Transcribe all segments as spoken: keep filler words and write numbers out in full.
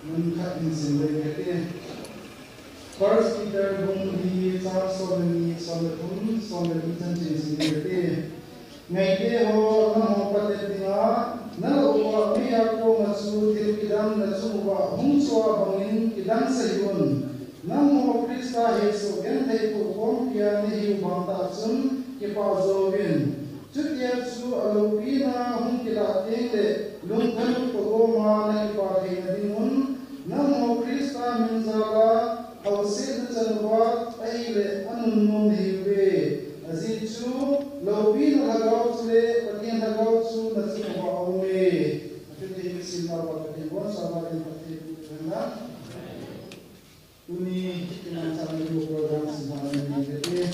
Mun khat hin sim leng kati. First Peter bung li chang som le ni, som le thum, som le li chan chen sim leng kati. Ngaite ho, nangho patep dinga, nalou uva meiya koma chu thil kidang nachung uva hung chua bangin kidang sah hih un. Nangho Christa hesoh genthei pukhom pia nahiu bang tah chun kipah jouvin. Chutia chu aloupina hung kilah teng le lungthim pagoma nakipah theina dingun, nangho Christa min jala hausetna chan uva ahile anunnom nahiuve. Ajeh chu loupina lhagao chule Pathen lhagao chu nachung uva aume. Athutei kisimna uva Pathen bonsauva ding Pathen pu thangna. Tuni, kimanchah ni program simha ni ni te.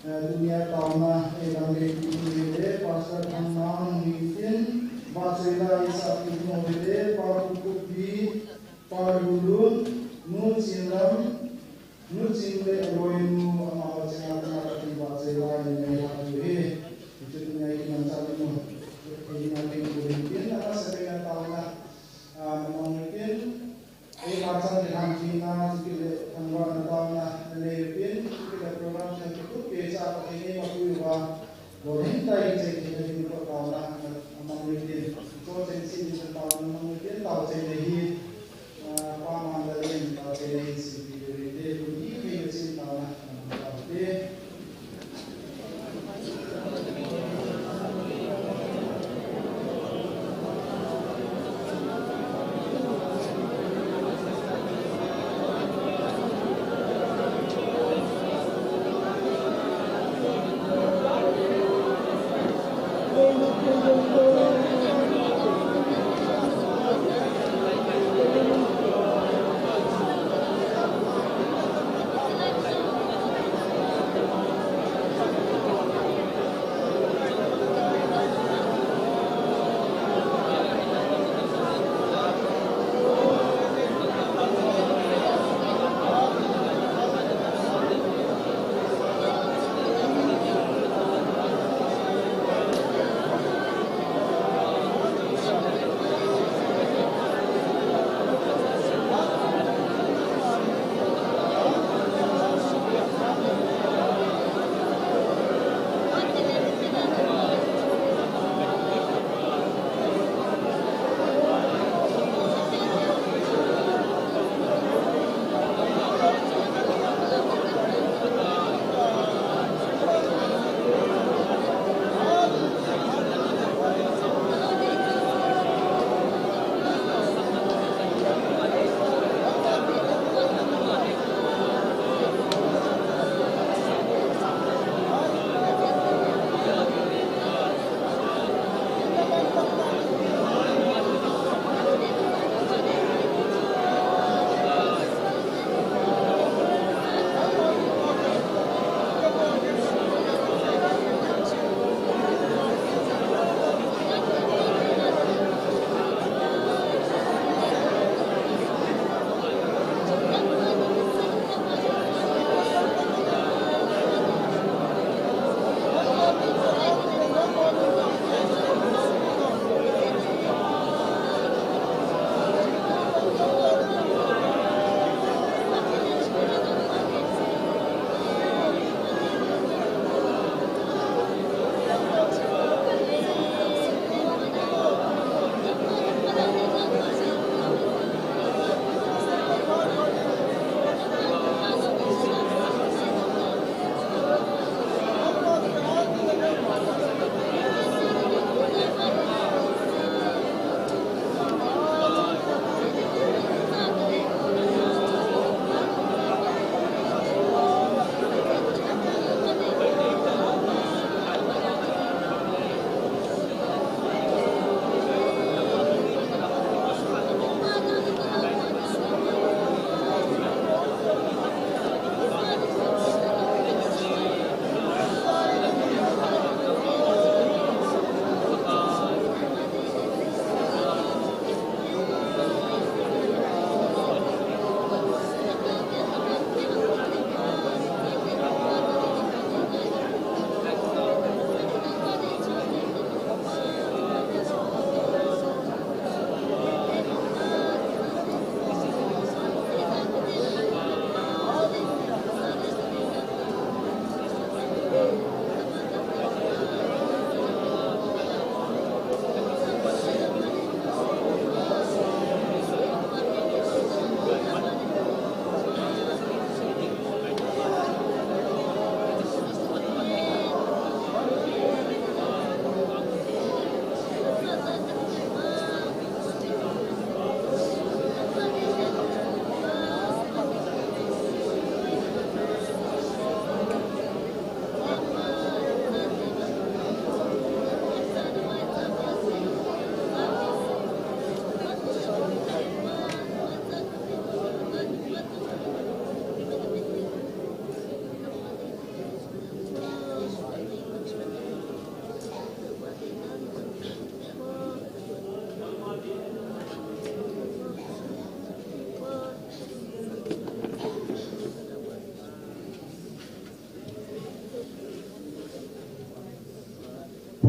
Eh, tunia taona, eh, lam le ti ni le, Pastor Thangmang ni tin, ba choi la isa ti ni le, pa pu pu pi, pa lu lu, nu chin lam, nu chin le aloi nu, ama ba chin lam, ama ba chin la ni ni ha tu he. Itu tunia kimanchah ni mo. Ini na tin ku tin, ama sa taona, ah, namang tin, Ei, machang kilhang thina, chukit le thangvahna taona nanei uvin, chukit le program thei kitup pehcha Pathen in eipui uva, lolhing tah in chai theina ding toh taona amang uvin. Chua chengse ding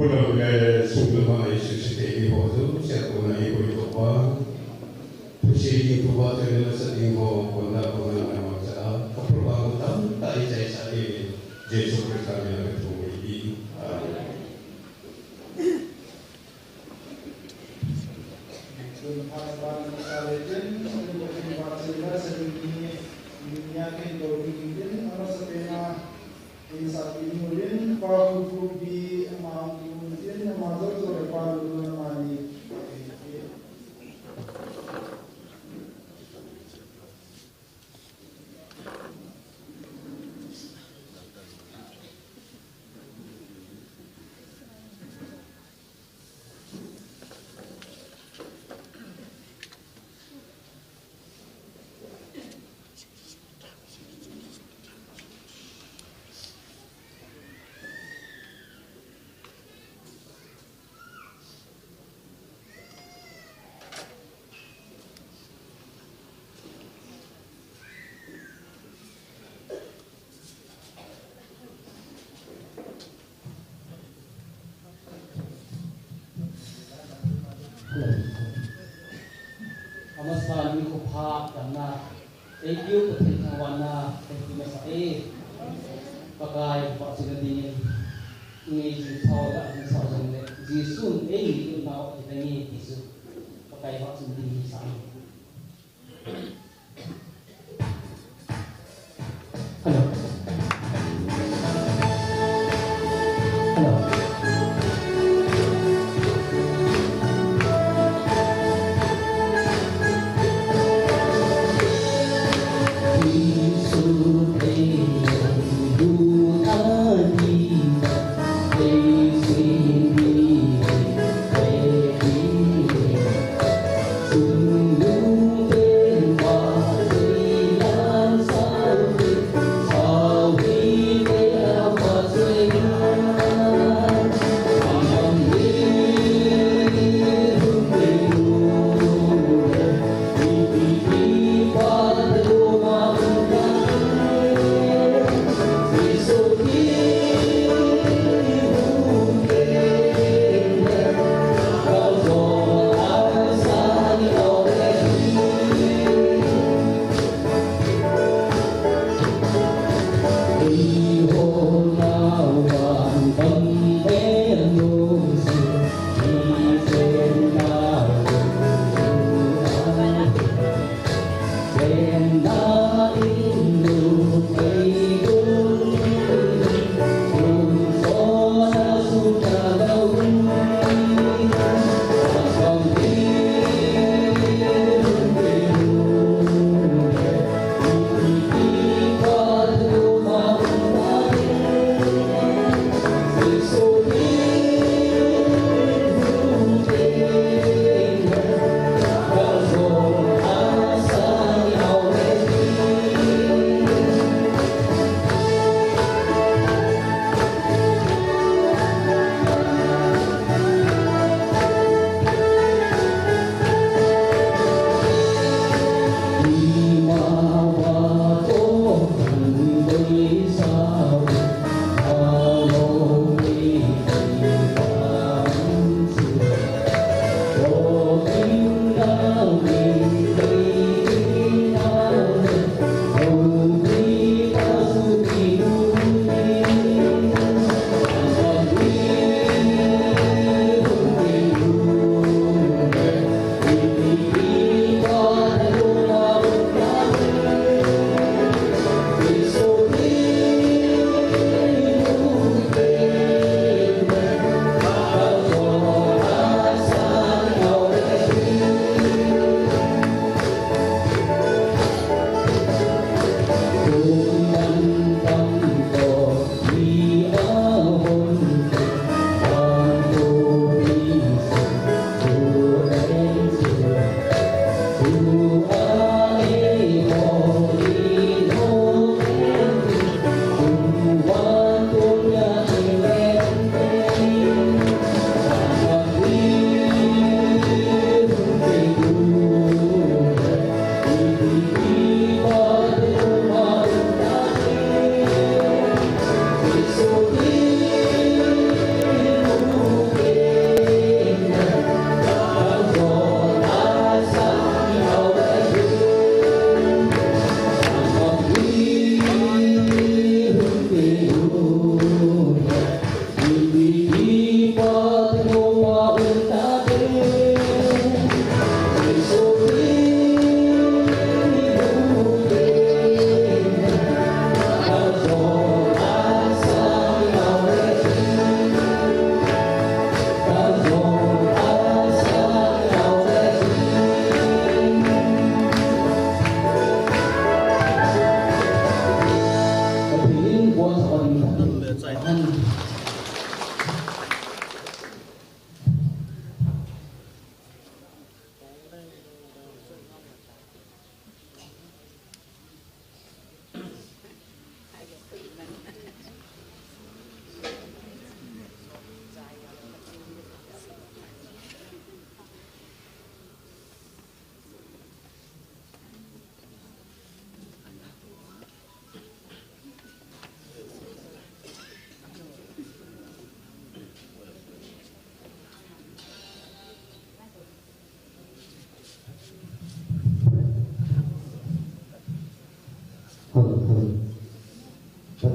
Program le sung le pai suhsuh te hi ho jouse a kona i koi to pa. Thusi ding thu ba te le masa ding ho kona kona na ma cha. Ka program tamtah i chai sa e. Jesu Christa min a ka thum e. Amen. Amasan nikho pha damna, eipiu Pathen thangvahna, eipiu masa e. Pakai vahchoi nadingin, ngei ju thao da ding sa jongle, Jesun eini nau ahi tange ti chu, Pakai vahchoi nading hi sa e.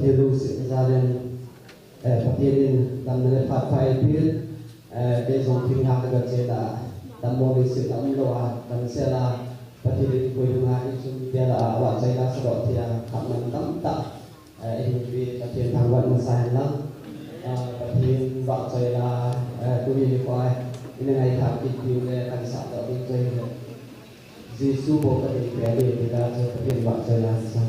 Pathen lungsetna jal in, eh, Pathen in damna le phat pha eipeh in, eh, kei jong thinglhang kaga chen a, dammo lungsetna umlou a, kansel a, Pathen in koi hung a, insung mite lah a, vahchoila sadoh thei a, khat nam tamtah, eh, ihin pe, Pathen thangvahna sa hen lang, eh, Pathen vahchoila, eh, tuni nikho a, ina ngaithah kit diu le, kansah doh ding chu ahile, Jesu bou kadei peh e, ti ta chu Pathen vahchoila sa.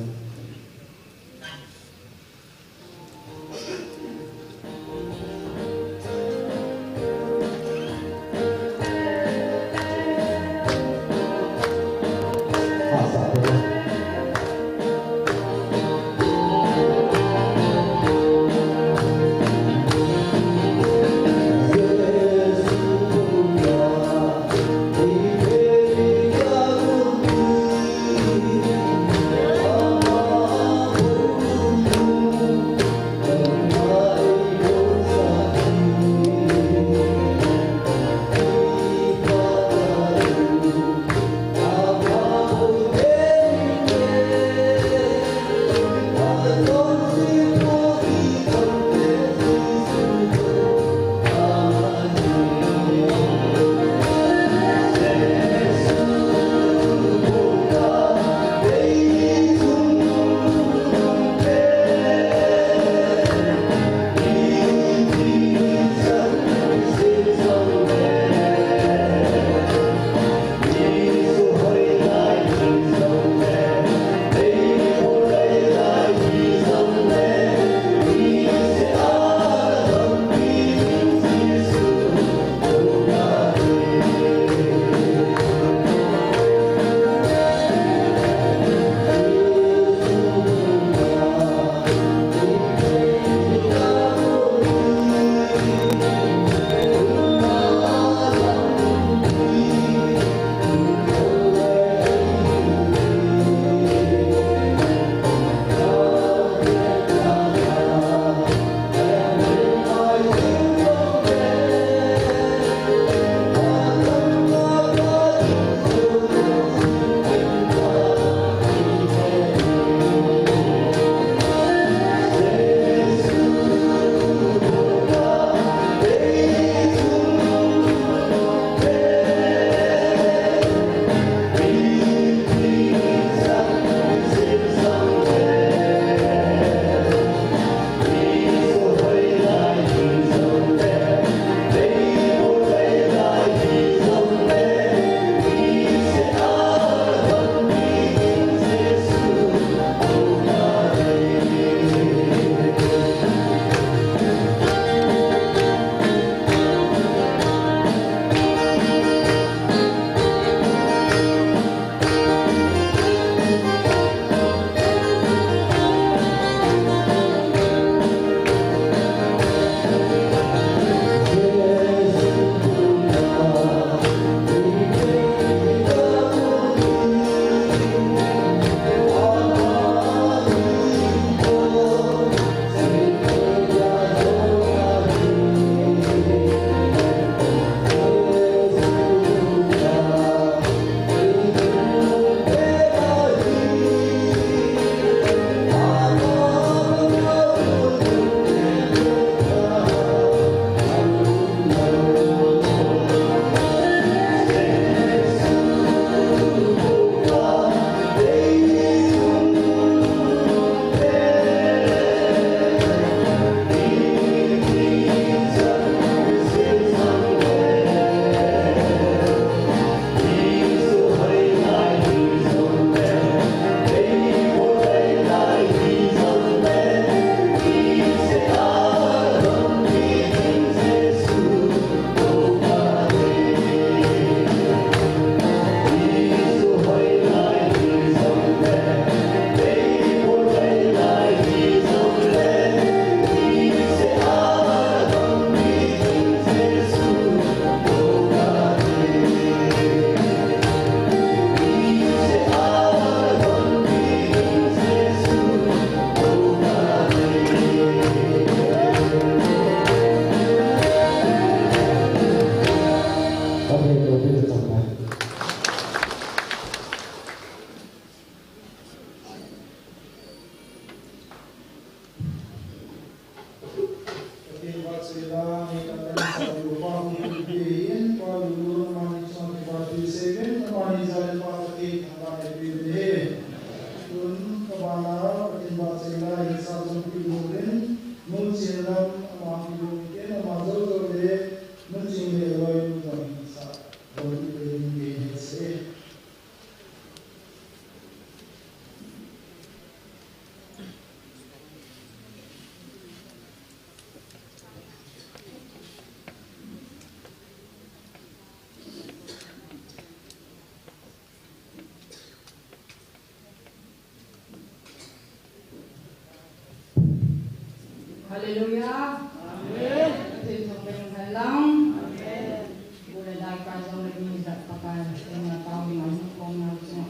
Hallelujah. Amen. Pathen thangvah in umhen lang. Amen. Gule dai kai jong le mi jat Pakai, tengna tao ding a hung kom nau chunga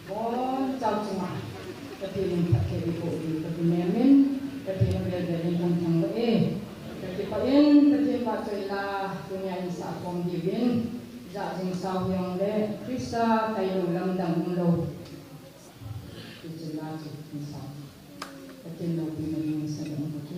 bonchau chunga Pathen in phatthei eiboh diu kakinem in, Pathen in avel vel in hung thangvah e. Kakipah in Pathen vahchoila tunia insah khom diuvin, ijat jing sao hijongle Christa tailou lamdang umlou. Hiche la chu insah Pathen loupina ding insah ding kati.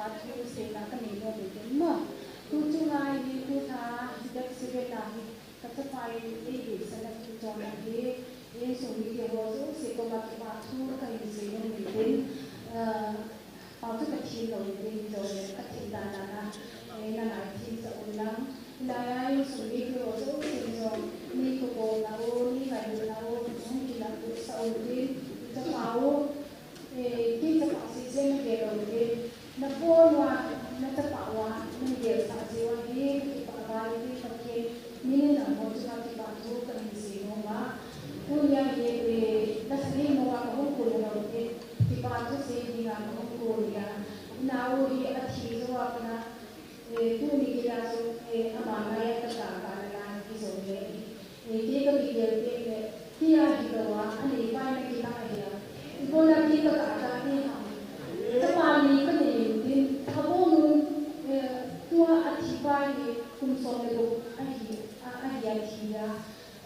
Thu seina kanei nom in tin mo. Tu chunga hi tu tha date seven a hi ka chapa in eideisan a thu chon ahi. Insung mite ho jouse koma kipa thu kahin sei nom in tin. Ah, pao chu kathim lou in tin, hijongle kathim dan dan a, eh, nangai thim sah un lang. Hilai a insung mite ho jousen jong nei kikholna u, nei ngailutna u hung kilah sah un tin. Chapa u, Eh, kei chapa sese nagel lou ding. Nabon uva, nachapa uva, nagel sah jeh uva hi, kakipah val e, Pathen min in nangho chunga kipa thu kahin sei nom a. Tunia hi, eh, lasa lim mong a kahung kon lou e, kipa thu sei dinga kahung kon a. Inao hi athi jou a pat a, eh, tuni geiya jong, eh, ama ngai a kata kata na hijongle. Eh, kei kakigel teng le, kei a hilou a, aneipa in akilah ahi a. Ibola kei kakah kah ding ham. Chapa ni kanei in tin, abonu, eh, tua athipa hi kum som le gup ahi, a, ahi athi a.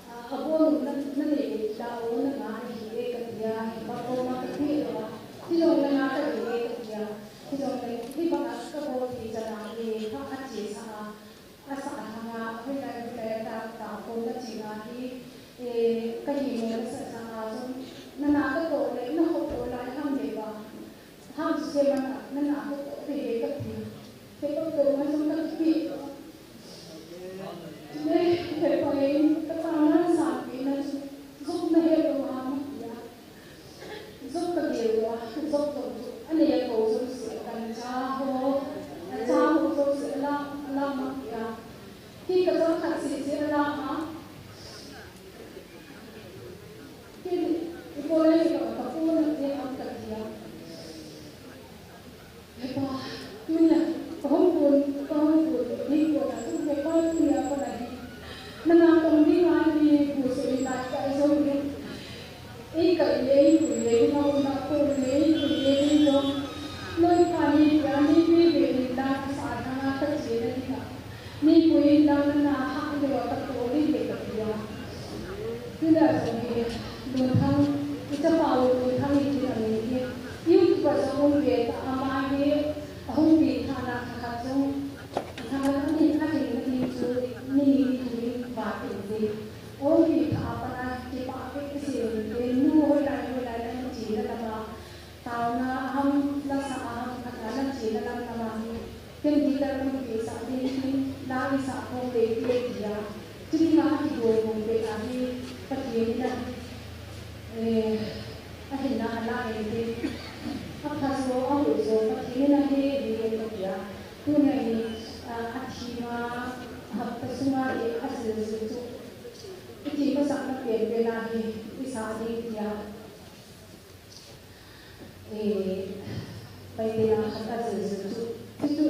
A, abonu na, nanei u la o nanga ahi e kati a, hipa koma kape lou a. Hijongle nanga kati e kati a. Hijongle, hibanga kabol thei chan a, eh, pha achesa a. Asah lhang a, hoilai, hoilai, ta, ta, koma ching a hi, eh, kahi mo nasah sa a jong, nana katoh le, nahop lou lai ham le ba. Ham chu seman a, nana katoh te he kati. He katoh man jong kati. Chule, he pa in, kapa na sanpi na chu, jong nahe lou ham ya. Job kagel uva, Job jong chu, anei akou jouse, agancha ho, acha ho jouse, ala, ala mah kit a. Kei kacha khat sese ala a. Kei, ipi le ipi kapu nate ham kati a. He pa, tunia, kahung kon, kahung kon, ni kona chu, he pa, tunia kona hi. Nana tong dinga ni bu se ni ta ka jong ni. Eikai le, eipui le, dinga umna ko le, eipui le, ding jong. Loi pa ni pia, ni pui le, ni la, sa thanga ka che na dinga. Ni pui la, nana ha le wa ka ko le, le ka pia. Tuna jong hi, Lunthang, i chapa u Lunthang i ti a mi hi. YouTube a jong um ve ta ama hi, ahung pi tha na kha kha jong. Thang a ni a ni a ni chu, ni ni ni tu ni ba ti ti. Ong pi tha a pat a, kipah beh kasei in tin, nu hoilai hoilai la nachena lam a, taona a ham, lasa a ham, khat a nachena lam lam a hi, ken guitar kahin pesah ding tin, la isah khom le ti ti a. Chuding a kidou bou beh a hi, Pathen in a, eh, ahinna ala in tin. Apha jo, aho jo, Pathen in ahe, ahe, ahe, tia. Tunia hi, ah, athi ma, hapta sunga hi, ajil jil chu. Iti masang na pen pen a hi, isa ding tia. Eh, Paite na khat a jil jil chu. Chu chu,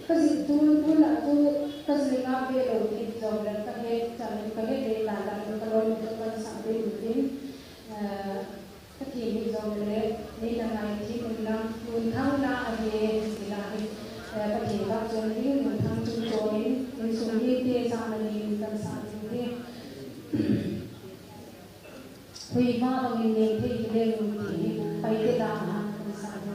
ka jil tu, tu la tu, ka jil nga ve lou ni jong le ka he, chan ka he le la la, ka loi ka pan sa ve lu tin. Eh, Pathen in jong le, nei na ngai thim un lang, Lunthang la ahi, ti la hi, eh, Pathen vahchoi ding, Lunthang chung choi in, insung mite jana nei in kan sa ding hi. Hui ma bang in nei thei hi le Lun ti hi, Paite la a kan sa ding.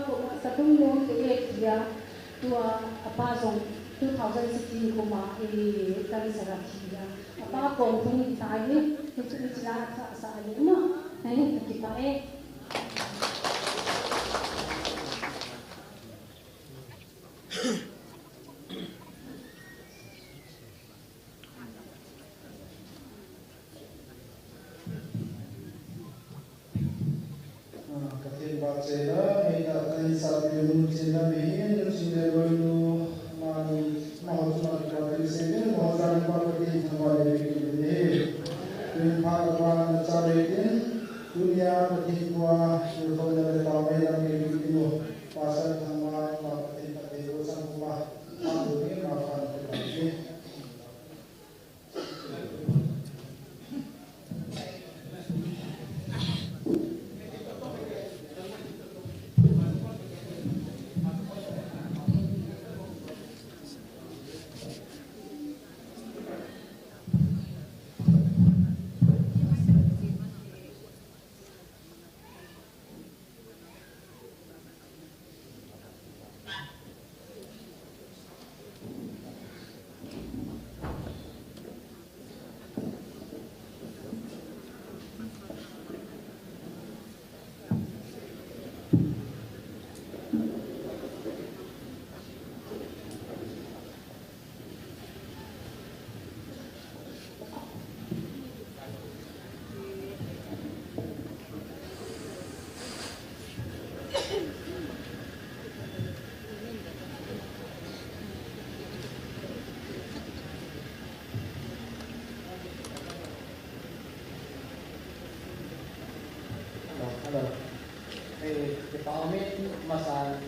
Koma Sadung Longte tia, tua apa jong two thousand sixteen koma, eh, cancer a thi a. Apa kong tung hi tai, hi chu hi chila tha sa ni ma. Ai, kipa e. Ah, Pathen vahchoila, meitah tah in sappenu china mihem, nu ching le loinu, amani, amaho chunga kipa thu isei uvin, amaho jana Pa Pathen thangvah le vekit uvin ahi. Tun phat a vang na cha le tin, tunia Pathen thua, thilkhouna le taona lam le vekit uvin, Pastor Thangvah, Pa Pathen phattheiboh chang puma, a tu ni ma pan te pa ni. Hello, hello. Eh, kipah umin, masan,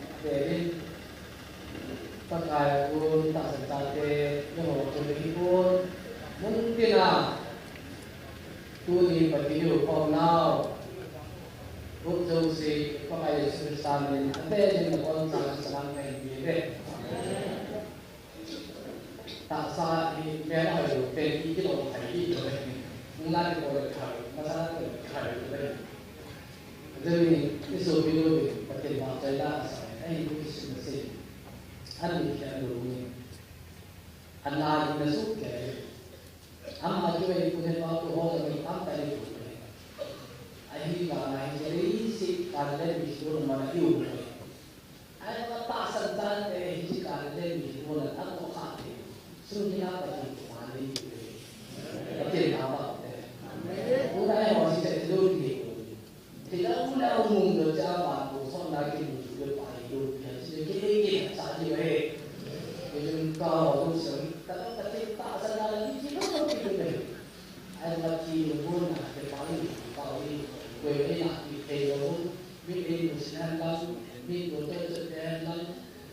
Pakai a kon, tahsan chate, nangho kon le hipon, mun tina, tuni Pathen in eikhom nau, Ruth Josie, Pakai Jesu Christa min in, avel in nakon chang salam kahin peh uve. Tahsa hi mel a hoi lou, pen hi kilou thei hi lou. Nung la kikoi lou thei, masa la kikoi lou thei. Ajeh in, isopi louvin, Pathen vahchoila asei, ahin kisim asei. An mi khe lou ni. An la hi na su khe. Ama chu ei pu ne pa tu ho la ni am ta ni pu ne. Ahi la na hi le si ka le mi su ma na yu. Ai, ka tahsan chate, hiche kah le mi hon a, a toh kha te. Sum hi a Pathen thupha nei te. Pathen thupha te. Tuna eiho hiche thilou ni. Thilou na um um lo cha ma ko so na ki mu le pa lo pia hiche ke ke sa ni ve. Ke jun ka ho lo sa ni. Ta ta ke tahsan na ni ki lo ki lo. Ai, Pathen thupha na ke pa ni pa ni. Ko ni na ki thei lo. Mi ei nu sin hen lang, mi nu te te te hen lang,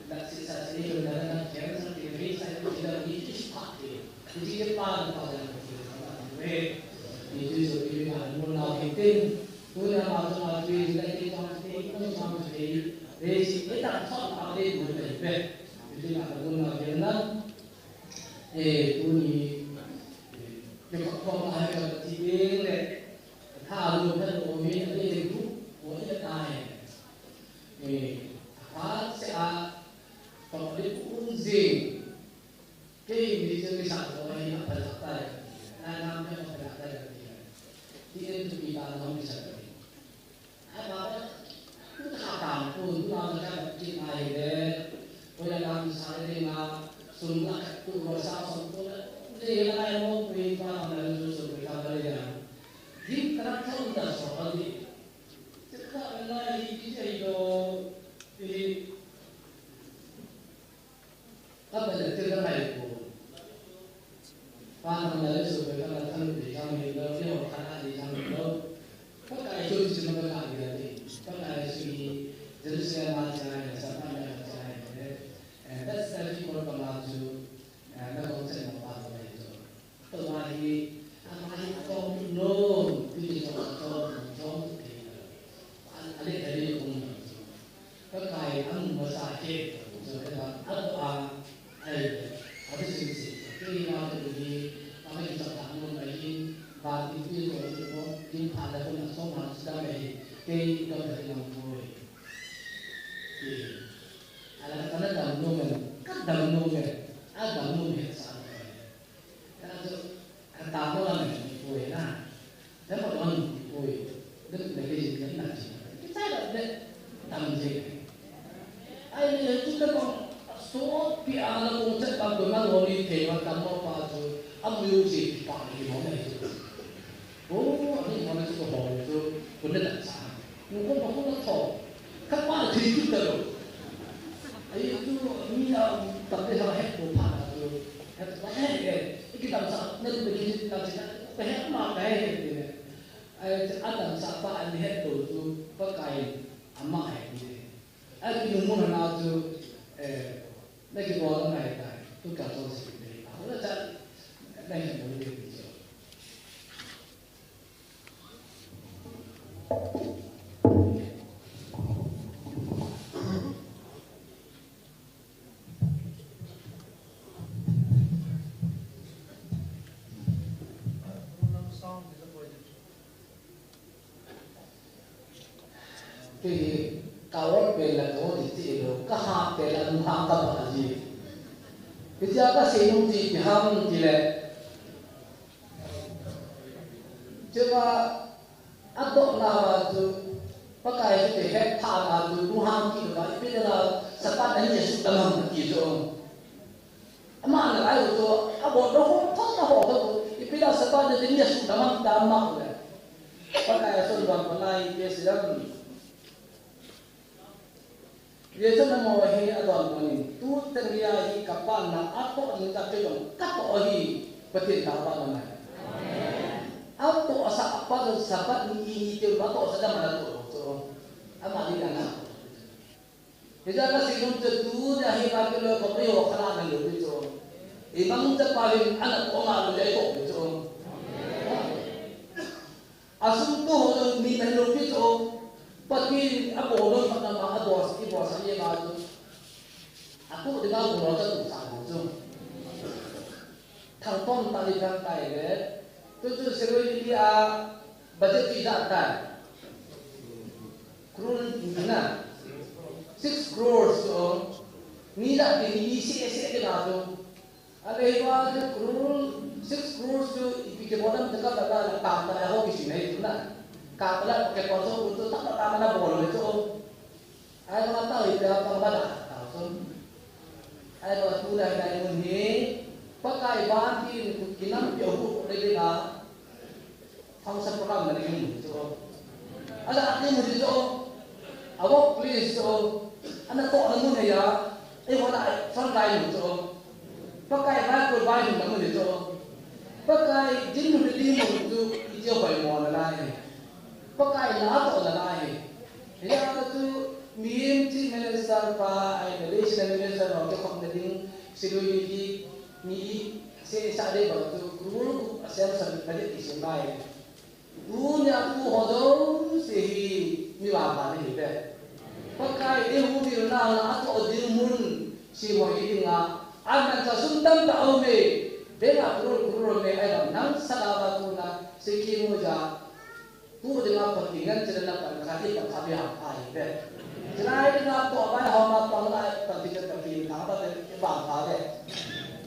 na si sa si ni na na khen sa ti ni sa ni ti na ni ti pa ti. Ni ti pa na pa na ti na ni. Ni ti so ti na mo na ti ti. Tu na ma tu na ti na ti pa ti na ma ti. Ni si ni ta sa pa ni mo na ti pe. Ni ti na mo na ti na. Eh, tuni, eh, ke pa pa na ha ka ti ni le. Tha lu tha lu mi a le lu, ko i ta e. E, phat se a, to le ku un jing. Kei mi se mi sa ko ai a pa la ta e. Na na me a pa la ta e. Ti en tu mi ta no mi sa ko. Ai ba, tu tha ta ko, tu na ta ka ti ai le. Ko ya na mi sa le na, sum la tu ro sa so ko le. Le ya na mo ko i pa na lu so ko ta le ya. Din karak thau da so hal di. Tika na hi ki jai do, eh, apa na tika mai ko. Pa na na le so ka na thang di thang di lo, yo ka na di thang di lo. Pakai chu chu na ka di di. Pakai chu ni Jerusalem a cha ya sa pa na cha ya. Eh, that's the people come out to, eh, na ko chen mo pa ko ni to. Tua hi, ama hi atong nom, ti ti tong, tong, tong, tong, ti ti. A, a le, a le, kong nom. Pakai, ang masa ke, so, kata, ato a, ai, a ti sin si. Ke na to ni, a ke sa ta nom ai, ba ti ti tong, tong, tong, ti pa la ko na so ma sa ai, ke ka ta ti nom ko. Ai, ni chu ka kong, so pi a na kong chat pa ko man ho ni the ma tam mo pa chu, am yu si pi pa ni mo na chu. O, ani mo na chu ko ho chu, ko na ta sa. Mo ko ko na tho. Ka pa na thi chu ta lo. Ai chu mi a ta pe ha he ko pa na chu. He pa he he. Iki tam sa, na tu ki ta chi na. He ma ka he he ni. Ai, a tam sa pa ani he to chu, pa kai. Ama he ni. Aki nung mun na chu, eh, na ki bol na he tai. Tu ka so si ni. A, na cha, na he mo ni chu. Kei hi ka ot pen la ka ot ti ti lo, ka ha pen la nu ha ka ba ji. Hitia ka sei nom ti ti ham ti le. Chua a to na ba chu, Pakai chu te het pha na chu, nu ha ki ba, ipi la, Sapat ani Jesu tamam ti chu. Ama na ai u chu, a bol doh ho, thot na ho, thot u. Ipi la Sapat ni ni su na man ta ma u le. Pakai a son ban pa nai pe si lam. Ye chu na mo hi a don mo ni. Tu ten ria hi ka pa na a to ni ta pe don. Ka to hi. Pathen ta ba na nai. A to a sa a pa don Sapat ni i ni te ba to sa da ma na to chu. Ama ni na na. Hijeh a ka sei nom chu tunia hi Bible ho khat ho khat a na lou ding chu. I mangcha pa hin ana ko ma lou ding chu. A sum to ho ni na lou ding chu. Pathen a bol lou khat na ma a bol sa, i bol sa ye ma chu. A tu ding a bol sa tu sa lou chu. Thang tom ta ni thang tai le. Tu chu Shirui Lily a budget chu ijat tai. Crore ni na. Six crores chu. Ni la ti ni se se ti na chu. A le wa chu crore, six crores chu ipi ke bodam te ka ta la ta ta ho ki si nei chu na. Ka ta la ke pa so tu ta ta na bol le chu. Ai ba ta hi ta ba ba da ta so. Ai ba tu dai dai mun hi. Pakai ban ti ni ku kinam pio hu ko le ga. Function program na ni mun chu. Ala ni mun chu. A work place chu. Ana to na mun ya. E wala front line chu. Pakai ba ko ba ni na mun chu. Pakai jin mun ni mun chu. I chu bai mo na lai. Pakai na to na lai. Ya chu. Mihem Chief Minister pa, ai, Malaysia Minister ho te khop na ding, Shirui Lily, mi i, se sa de ba chu, crore gup a sem san na de ti se mai. Tunia tu ho jouse hi, mi vangpha na hi ve. Pakai eiho bil na na a to ding mun, si mo hi ding a, a man sa sum tam ta o me, de na crore, crore me, ai, nang sa la ba tu na, se ki mo ja, Tu ding a Pathen ngen chilna pan khat i pan khat i hap ai ve. Chilai ding a to bai hom a pang lai Pathen ngen Pathen thang ta ve i pang kha ve.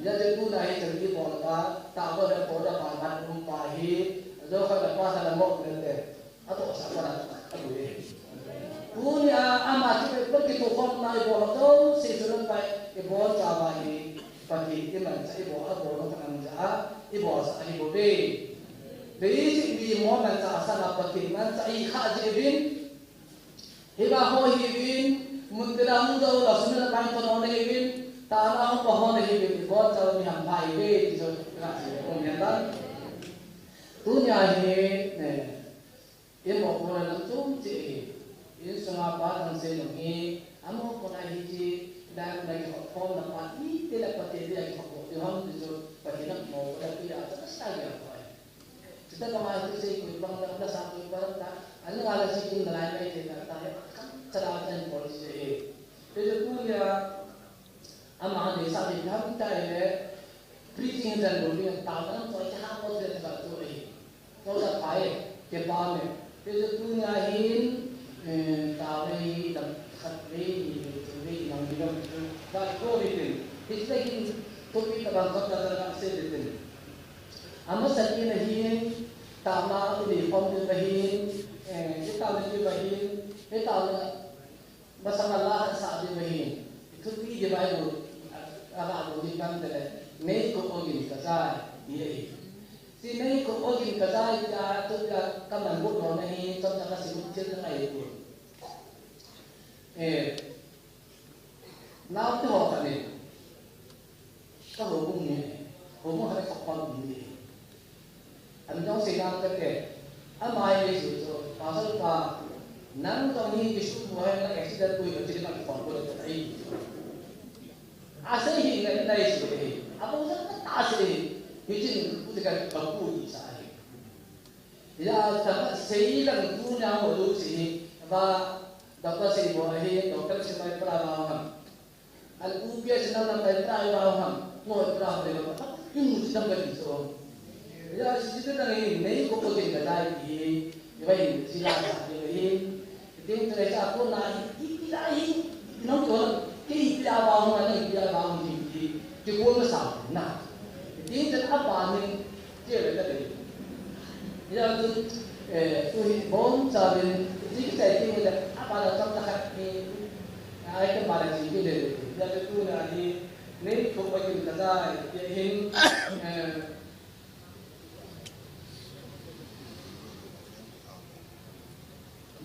Ya je tu na hi chang i bol ta, ta ba le ko da pan khat um pa hi, jo kha da pa sa da mo ne te. A to sa pa na a tu e. Tunia ama chu pe ki to khom na i bol to, se chu na pai i bol cha ba hi. Pathen i manchah i bol, a bol nung kanam ja a, i bol sa hi bou ve. Basic mi mo manchah a sana Pathen manchah i kha ji vin. Hi ba ho hi vin, mun te da hung do la sum na pai to no hi vin, ta na hung pa ho hi vin, i bol cha mi ham pai ve, ti so ka si ko mi dan. Tunia hi, ne, Imo kona lam chom che hi. Insunga pa thang se nung hi. Amo kona hi chi. Dai kona ki hop khom na pa. Ni te la pa te dia ki hop bo. Ti hom ti chu. Pa ti na mo kona ti a ta sa ya pa. Chita ka ma tu se ku bang la la sa ku bang ta. Ani nga la si kin la lai mai te ta ta he. Kam ta la ten ko se hi. Te tu ya. Ama deisah ding ham tai le, preaching jan bol ding ta tan ko cha ha ko te ta tu e. Ko ta pai ke pa me. Te tu tunia hin, eh, ta le dam khat le ni le tu le nang di dam tu. Ba ko ni tin. Hi te hin topic ta ban ko ta ta se de tin. Ama sa ki na hin, ta ma tu ni pom de ba hin, eh, ta ma ki ba hin, ta ma Masanga la khat sa diu ahi. Thupi di Bible a, a la bu di kan te le, Nei ko ogin kajai, ti ahi. Ti Nei ko ogin kajai tia thupi a kaman bu no na hi, chomcha kasim thei na ahi. Eh, Naote ho khat in, ka houbung ni, houbung khat ka khom ni. An jong sei dan kate, ama hi sei chu, Pastor pa, nang jong hi Jesu mo hi na accident pui ka chili ka khom ko le ka tai. A sei hi na, na sei hi, a bo sa ka ta sei hi, hi chin ku te ka ka pu ni sa hi. Ya, ta sei lang tu na ho lu sei hi, ba, doctor sei bo hi, doctor sei mai pra ba ha. An U P S nam nam tai pra i vau ham, ngo pra ho le ba, i mu chi dam ka ti so. Ya, si chi te dang hi, Nei ko ko tin ka dai ti, i vai si la sa ti hi. Tin te sa ko na i, i pi la hi, i nong to, ke i pi la vau ma, i pi la vau ti, ti, ti ko ma sa na. Tin te a pa ni, Che ve ta de. Ya tu, eh, tu hi bom cha bin, ji ki sai ki mu da, a pa la cham ta khat ni, ai ka ma la ji ki le. Ya tu tu na ni, Nei ko pa kin ka dai, ya hin, eh,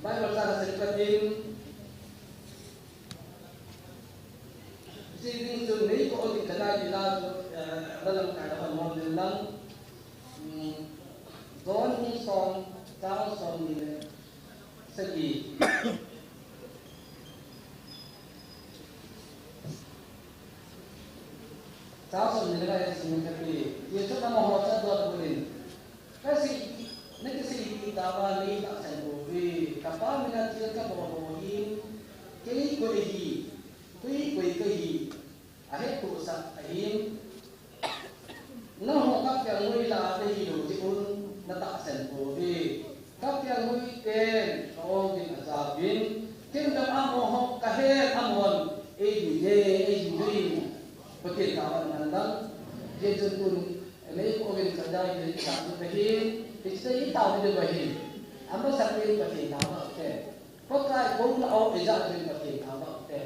Bible chang a sei patin, Sei ding chun Nei ko ogin kajai ti la chu, eh, la lamkai la hon hon len lang. Hmm, John bung som, chang som ni le sagi. Chang som ni le sagi. Jesun amaho chu adonbut in, Kasei, na kasei hi tava nei tahsan pouve. Ka Pa mina thil kabol ho hin, kei koi ahi, koi koi kahi, ahettohsah ahin. Nangho kapeng ngoi lah a nahi lou jeh un na tahsan pouve. Kapeng ngoi ten ka ong in ajaovin, ken ka amaho kahet amahon eidui e, eidui e. Pathen tava nandang. Jesun tun Nei ko ogin kajai ti sa tu kahi, ti sa i tau ni de bahi. Ama sa pe Pathen tava te. Pakai kouna o eja te Pathen tava te.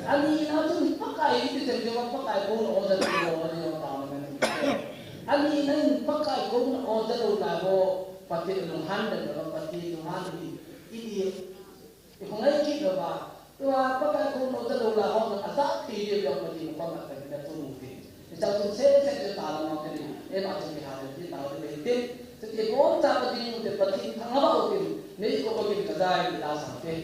Ani na tu Pakai ti te jo Pakai kouna o ja tu o ni o tau ni. Ani na Pakai kouna o ja lo na ho Pathen lunghan de Pathen lunghan ni. I ni I khongai kit lou va, tua Pakai kouna o ja lou la ho na asa ti di lou Pathen koima Pathen na tu mu ti. Ni sa tu se se se ta la ma ti di, e ma ti ha ti ta la ti ti. Ti ti koima Pathen mu ti Pathen thang ba o ti, Nei ko ogin kajai ti la sa ti.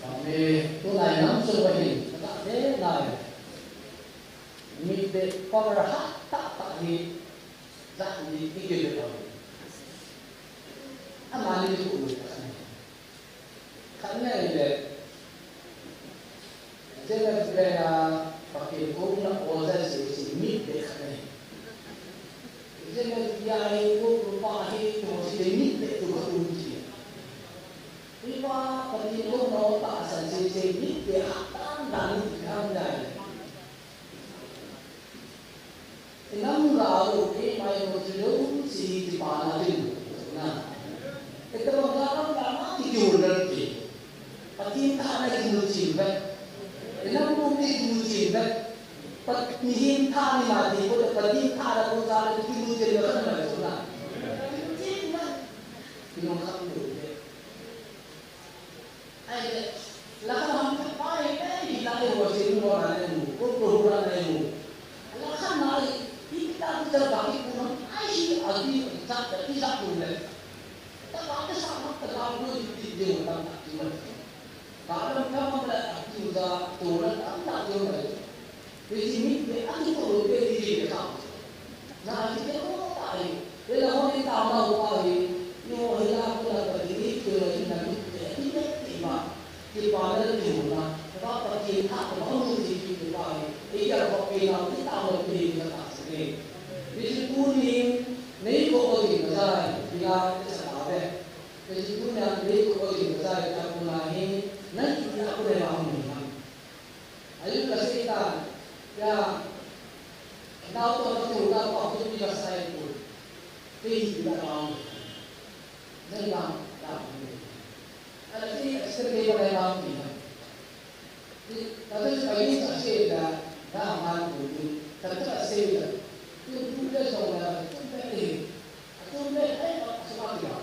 Amen. Tulai nam sung va hin, ka te lai. Mit beh power ha ta ta hi, za ni ki ke le. Ama ni ku. Khat ngai le. Jena jena Pathen koma o ja se se mit beh khat ngai. Jena ya he ko ko pa he ko se mit beh tu ko tu ji. Ipa Pathen koma o ta sa se se mit beh ha ta na ni ham dai. Inam ga lo ke mai mo chu lo si ti pa na tin na. Ita bang ga lam ga ma ti ju na ti. Pathen thana ki nu chin ve. Inam ko ki nu chin ve. Pat mihem thani ma ti ko Pathen thana ko ja ki nu chin ve na na. Ti na. Ti no kham lo ve. Ai le, la ka ham ka pa e, e, hi la e, wa se mu wa la e mu, ko ko hu la e mu. La ka na e, hi ta ku ta ba ki ku no, ai hi a ki ta ta ki ta ku le. Ta ba ta sa ma ta ba ku di di de wa ta ta ki wa. Ka la ka ma la a ki wa ta to la ta ta ki wa. Hiche mit beh a kitoh loupeh ti hi ve ta. Na kitoh ta hi. Vela hon in ta ma u pa hi. Ni ho hi la ko la pa ti ni ko la hi na mit beh a kitoh ti ma. Ti pa na ti mo na. Ba pa ti tha ko ba mu ti ti pa hi. E ya ko pe na ti ta mo pe ni ta se ni. Hiche tu ni nei ko ko ti ma sa hi. Ti la ti sa ta ve. Hiche tu ni nei ko ko ti ma sa hi ta ko na hi. Na ti ti a ko le ma mu ni ma. Ayu ka sei ta, ya, nau to ka tu, nau pa tu pi ka sai tu. Te hi pi ka ta. Nai ba, ta. Ala ti accident ke ba nai ba pi na. Ti, ta tu ka yu ka sei ta, na ma tu tu. Ta tu ka sei ta. Tu tu le so na, tu le. Atum le, eh, asuba ti ba.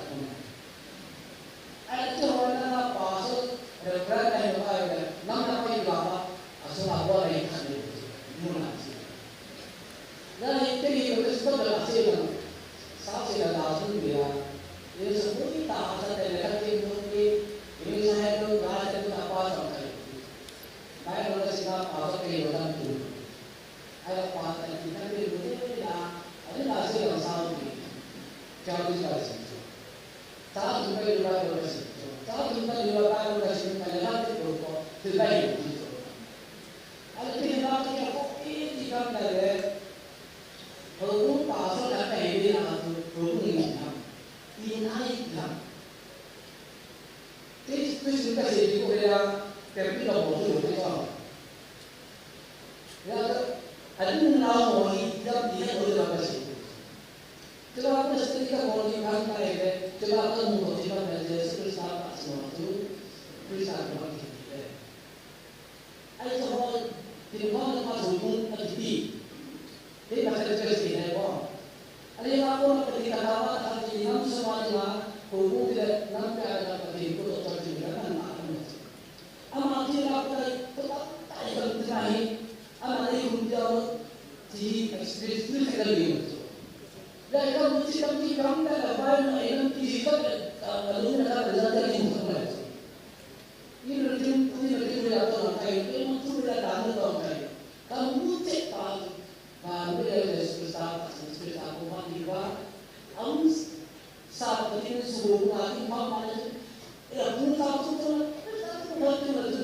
Ai, ti ho na pastor, reverend ai ba ai, nam na pai ba ba, asuba ba ai khan ni, mu na si. Na ni te ni ko sto da se na, sa se na da sun ni ya. Ye sa mu ni ta sa te le ka te mu ni, ni sa he to ga te ta pa sa kai. Bai no si na pa sa kai no dan tu. Ai la pa ta ki ta pe ni la, ai la se la sa ni. Chao ni la si. Sa tu pe ni la ko si. Sa tu pe ni la ko si, ai la te ko ko, se la ni so. Ai ke na ke ko e ti ka na le. Ko pa sa la ka ni na tu, ko ni na. Ni na i na. Te tu si ka se ko ya, ke pi lo ko tu ko. Ya, adin na mo hi, ya, ya, o, ya, ba, si. Tela ko se ka mo ni kan ka e, tela ko mo ko ti ba na Jesu Krista pa so tu, Krista ko ti e. Ai so ho, ti mo na pa so tu, a ti. Te ba se se ne ko. Ale ma ko na ti ka ta ba ta ti nam so ma ni ma, ko ko ti le, nam ka na pa ti ko to ti na na. Ama thina koi, koi, koi, koi, koi, ama nei hung dia mo, ti experience tu ka ni. Lai ka mo ti kam ti kam na la bai na e na ti ka, a, a lu na ka la ka ni mo ka. Ni na tin, ni na tin ya to na kai, ni mo tu ya ta na to kai. Ka mo ti pa, Ba, Lord Jesus Christa, Jesus Christa, ko ma ti ba, am, sa, Pathen su ma ti ma ma le, e, a, pun sa, su, su, sa, su, ma ti ma ti.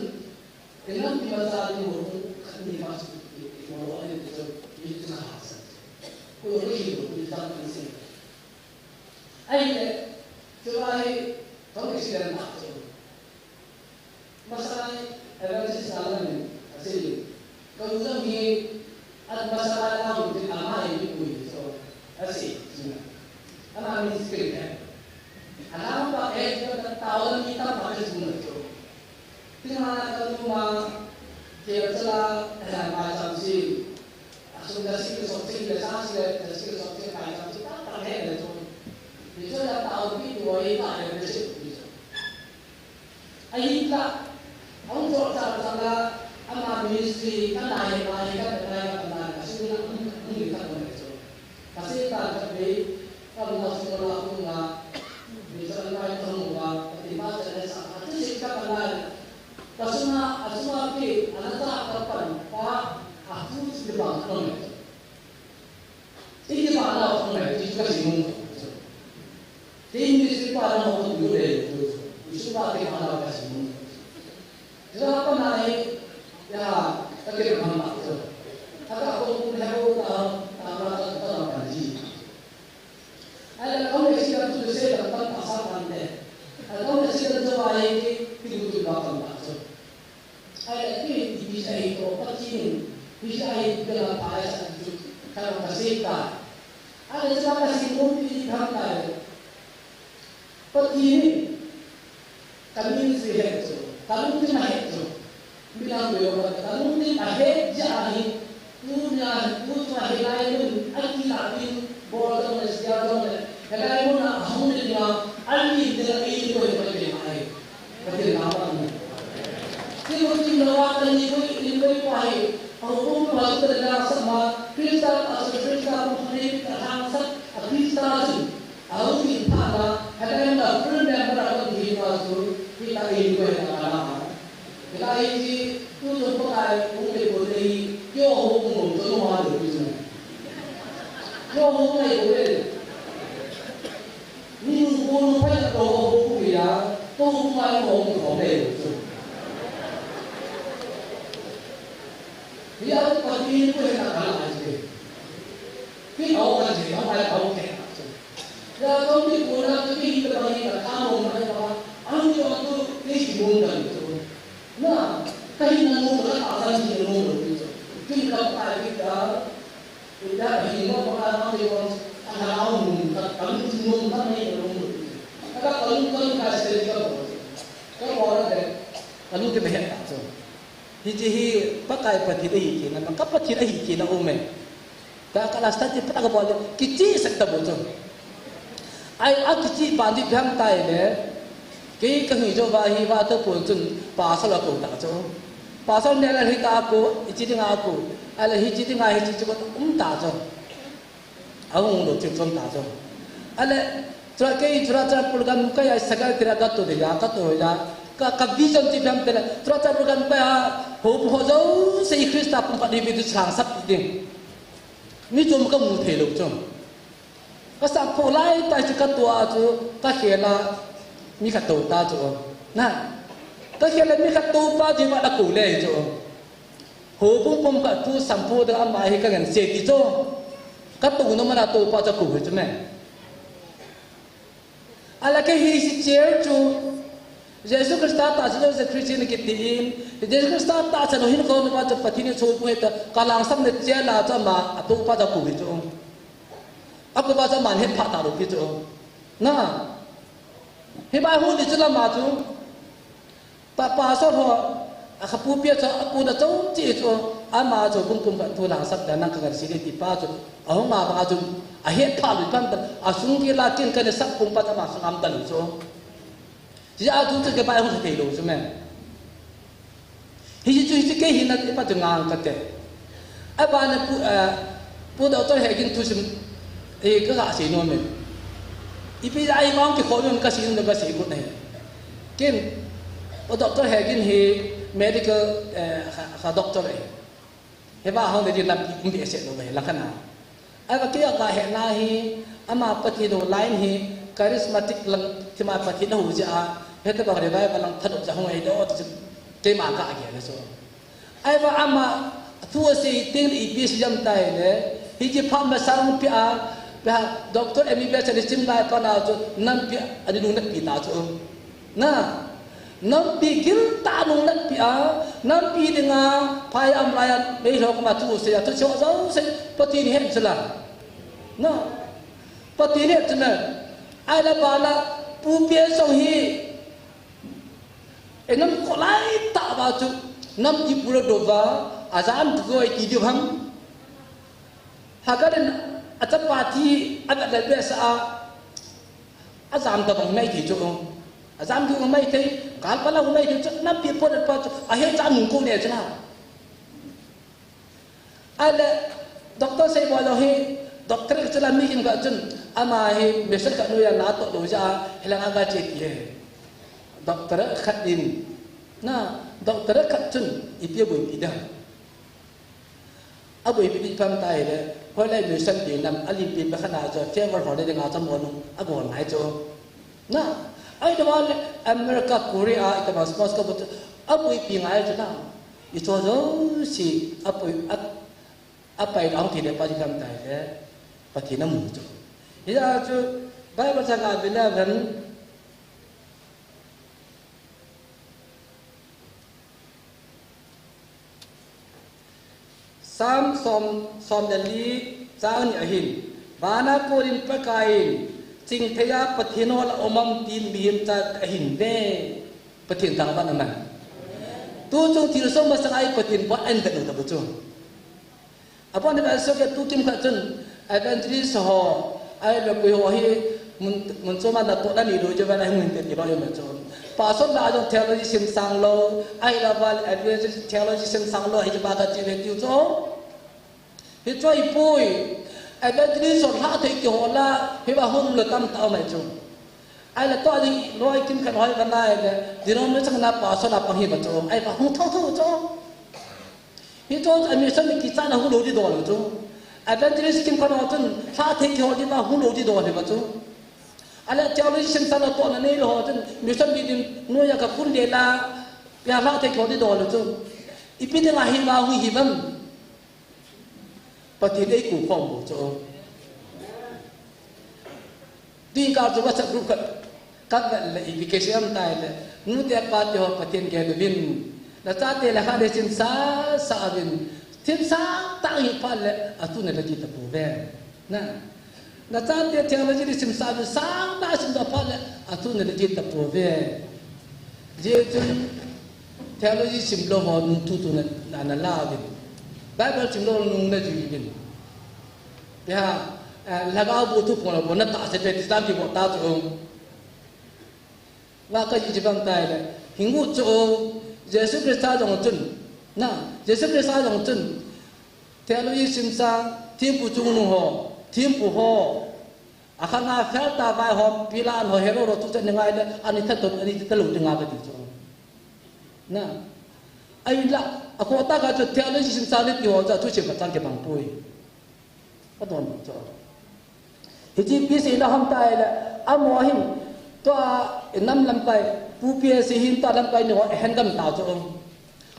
E, nam ti ma sa ni mo, ka ni ma su, e, e, mo, e, e, e, e, e, ka sa. Ko, ko, ko, ko, ko, sa, ko, sa. Ai, e, so, ai, ko, ko, si, na, so. Masala evangelist Alan in asei, ka u jong hi, a masala na u tin ama hi mi pui so, asei, ama ministry ka. Ana pa eh, ka ta wala mi ta pa ka sung na so. Tin ana ka lu ma, ke sala, eh, ma cham si. Asung ka si, so si, ka sa si, ka si, so si, ka cham si, ta ta he na so. Ni so ya ta u pi tu wa i ta ya so. Ahinla, Ahung chol chal chal a, ama ministry ka nai, nai, ka nai, ka nai, ka sung a, um, um, ka nai chu. Ka sei ta ka bei, ka na sung la ku nga, mi sa nai ka mu nga, ka ti ma sa le sa, a tu sei ka ka nai. Ka sung a, a sung a ki, a na ta ka pan, pa, a tu sei ba ka nai. Iti pa na ka nai, ti ka sei mu. Ti mi sei pa na ka tu le, tu. Sung a ki ma na ka sei mu. Japa na hi, ya, ka ke man ma to. Aka ko ku le ko ta, ta ma ta ta ta ji. Ala ko le si ka tu se ka ta ta sa kan de. Ala ko le si ka jo ai ki, ki tu tu ba kan ba to. Ala ki ti bi sa hi ko pa ti ni. Bi sa hi ka la pa sa tu. Ka ka se ta. Ala sa ka si mo ti ka ta. Pathen in ka ministry ahe chu, ka lungthim ahe chu, midang koi lo ka lungthim ahe jeh a hi, tunia, tuchung a hilai mun a kilah in bol jong le, sia jong le, hilai mun a hung le dinga, a lim dinga eikoi Pathen ahi. Pathen in ama ahi. Ti lungthim lou a ka ni koi, in koi pa hi, a hung pa chu ka la sa ma, Christa, a Christa, a Christa, a Christa chu. Ahi, phat na, hita in a full member a kon hi pa chu, hita in ko hita kana. Hita in ji, tu tu ko ai, u ke ko le, yo ho ko mo to no ha lo ki chu. Yo ho ngai ko le. Ni nu ko no pa ko ho ko ya, to ko ai ko ko le chu. Ya ko pa ti ko hita kana ai. Ki au ka je, au ai au ke. Ya, kau ni pura tu ki hita bang ni ka kamo mai ba, ang yo tu ni si mung dan tu. Na, ka hi na mung ka ta san si mung tu. Ki ka pa ki ka, ya hi mo pa ka na ni ko, a na au mung ka, ka ni si mung ka ni mung tu. Ka ka ka ni ka ni ka se ka bo. Ka bo na de, ka ni ke be ta tu. Hiche hi Pakai Pathen ahi kit na, ka Pathen ahi kit na um e. Ka, ka la study phat a ka bol le, kichih sah ta bou chu. Ai, akichih ban ding ipi ham itile, kei ka hung jou va hi va ta pon chun pastor a kou ta chu. Pastor neh le hita a kou, hiche dinga kou. Ahile hiche dinga hiche chu kou um ta chu. Ahung lou chu chom ta chu. Ahile, chule kei chule chule program kai a secretary a ka tou ding a, ka tou ding a. Ka, ka vision chu ipi ham itile, chule chule program kai a, houpu ho jouse Christa pumkhat hi bi tu chang sap ding. Mi chom ka mu thei lou chu. Ka sap pho lai tai chu ka tou a chu, ka khel a mi khat tou ta chu. Na, ka khel a mi khat tou pa ji ma da kou le chu. Houbung pumkhat thu sampu da ama hi ka ngen se ti chu. Ka tou na mana tou pa chu kou hi chu me. Ahile kei hi si chair chu, Jesu Christa tahsan lou Christian kiti in, Jesu Christa tahsan lou hin kho na pa chu Pathen in chu pu heta, ka langsam na chair la chu ama, a tou pa chu kou hi chu. A kou pa chu ama het pha ta lou pi chu. Na. Hi bai hu di chu lama chu. Pa, pastor ho, a kha pu pia chu, a kou na chou chi chu, ama chu pum pumkhat thu langsap da nang ka ngan si di ti pa chu, a hung a pa chu, a het pha lou pan ta, a sung ki la kin ka ne sap pum pa ta ma sung am ta lou chu. Ji a chu chu ke bai hung thei lou chu me. Hi chu hi chu kei hi na pa chu ngang ka te. Abana pu, eh, pu doctor Hegin thusim, eh, ka ga sei nom e. Ipi a i mang ki khom ka sei nom ka sei kut nei. Ken, o doctor Hegin hi medical, eh, kha, kha doctor e. Heva hong de din lam ki kum de se lo ve la kana. Ahivang kei a ka hena hi, ama Pathen lou line hi, charismatic lang, tima Pathen lou jeh a, heta bang revival lang thanom jeh a hung ahi doh, ti chu, keima ka gel e chu. Ahivang ama, thu asei teng le ipi sei ham itile, hiche phat masang pia, pia, Doctor M B B S a sim lai pa na chu, nampi, ani lungnatpi ta chu. Na, nampi gil tah a lungnatpi a, nampi dinga, phai a um lai a, meilhou koma thu sei a, thu sei jouse, Pathen het chu la. Na, Pathen het chu la. Ahile bana, Pu Pi Song hi, e nam kholai tah va chu, nampi pu la dou va, ajam tu ko e ti diu ham. Hagaren, achapa thi, avet le behseh a, ajam tabang nai ti chu. Ajam ki umai thei, kal pala umai thei, chu nampi po le pa chu, ahe cha nung ko ne chu na. Ale, doctor sei bo lo hi, doctor chu la mi kim ka chun, ama hi, mission ka nuya na to lo ja, hilang aga che ti he. Doctor khat in, na, doctor khat chun, ipi boipi da. Aboipi pi pam tai le, hoilai mission pi nam, alim pi pa khana cho, favor ho le nga cha mo nu, agon nai cho. Na, ai to le, America, Korea, ita mas mas ka but, aboipi ngai cho na. I cho jo si, apoi, ap-, apai dang ti le pa ji kam tai le, Pathen amu cho. Hia chu, Bible chang a, beloved, Psalm som, som le li, chang ni ahin. Vana konin Pakaiyin, chingtheiya Pathen ho la um am tin mihem cha ahin ve. Pathen thangvah in aman. Tu chung thilsoh masang a hi Pathen bon ahin vet u ta bu chu. Abon ni ba so ke tu kim khat chun, evangelist ho, ai lo pui ho hi, mun, mun chom a natoh na ni lo jo va na hung hin te ti lo jo ma chu. Pastor la jong theology sim sang lo, ai la val evangelist theology sim sang lo, hi ba ka ti ve ti chu. Hi choi pui, evangelist ho la thei ki ho la, hi ba hun lo tam ta mai chu. Ai la to ding loi kim khat hoi ba nai le, denomination na pastor la pang hi ba chu, ai ba hung tho tho chu. Hi chu a mission kicha na hung lo di dol chu. Evangelist kim khat ho chun, la thei ki ho di ba hung lo di dol hi ba chu. Ale theology sim sang lo to na nei lo ho chun, mission di din, noiya ka kun de la, ya la thei ki ho di dol chu. Ipi dinga hi ba hung hi bam. Pathen ei kou khom bu chu. Ding ka chu WhatsApp group khat, ka vet le ipi kei sei am tai le, nu te pa te ho Pathen gel uvin, na chate la kha le chim sa sa uvin, chim sa ta hi phat le, atu na la ji ta pu ve. Na, na chate theology le chim sa uvin, sa na sim ta phat le, atu na la ji ta pu ve. Je chun theology sim lo ho nung tu tu na, na, na la uvin. Bible sim lo nung na ji uvin. Ya, eh, lhagao bu thu pon lo, bon na ta se pe ti tam ki bon ta chu. Nga ka ji ji bang tai le. Hingu chu, Jesu Christa jong chun. Na, Jesu Christa jong chun. Theology sim sa, thempu chungnung ho, thempu ho. Akhang a fel ta vai ho, Pilat ho, Herod ho, tu chen ngai le, ani tha to, ani tha lo ti nga ka ti chu. Na. Ai la, a ko ta ka chu theology sim sa le ti ho, cha tu sim ka chang ke bang pui. Ka don cho. Hiche pi sei la ham tai le, amo hin, tua nam lamkai, pu pi sei hin tua lamkai ni ho, hen gam ta cho.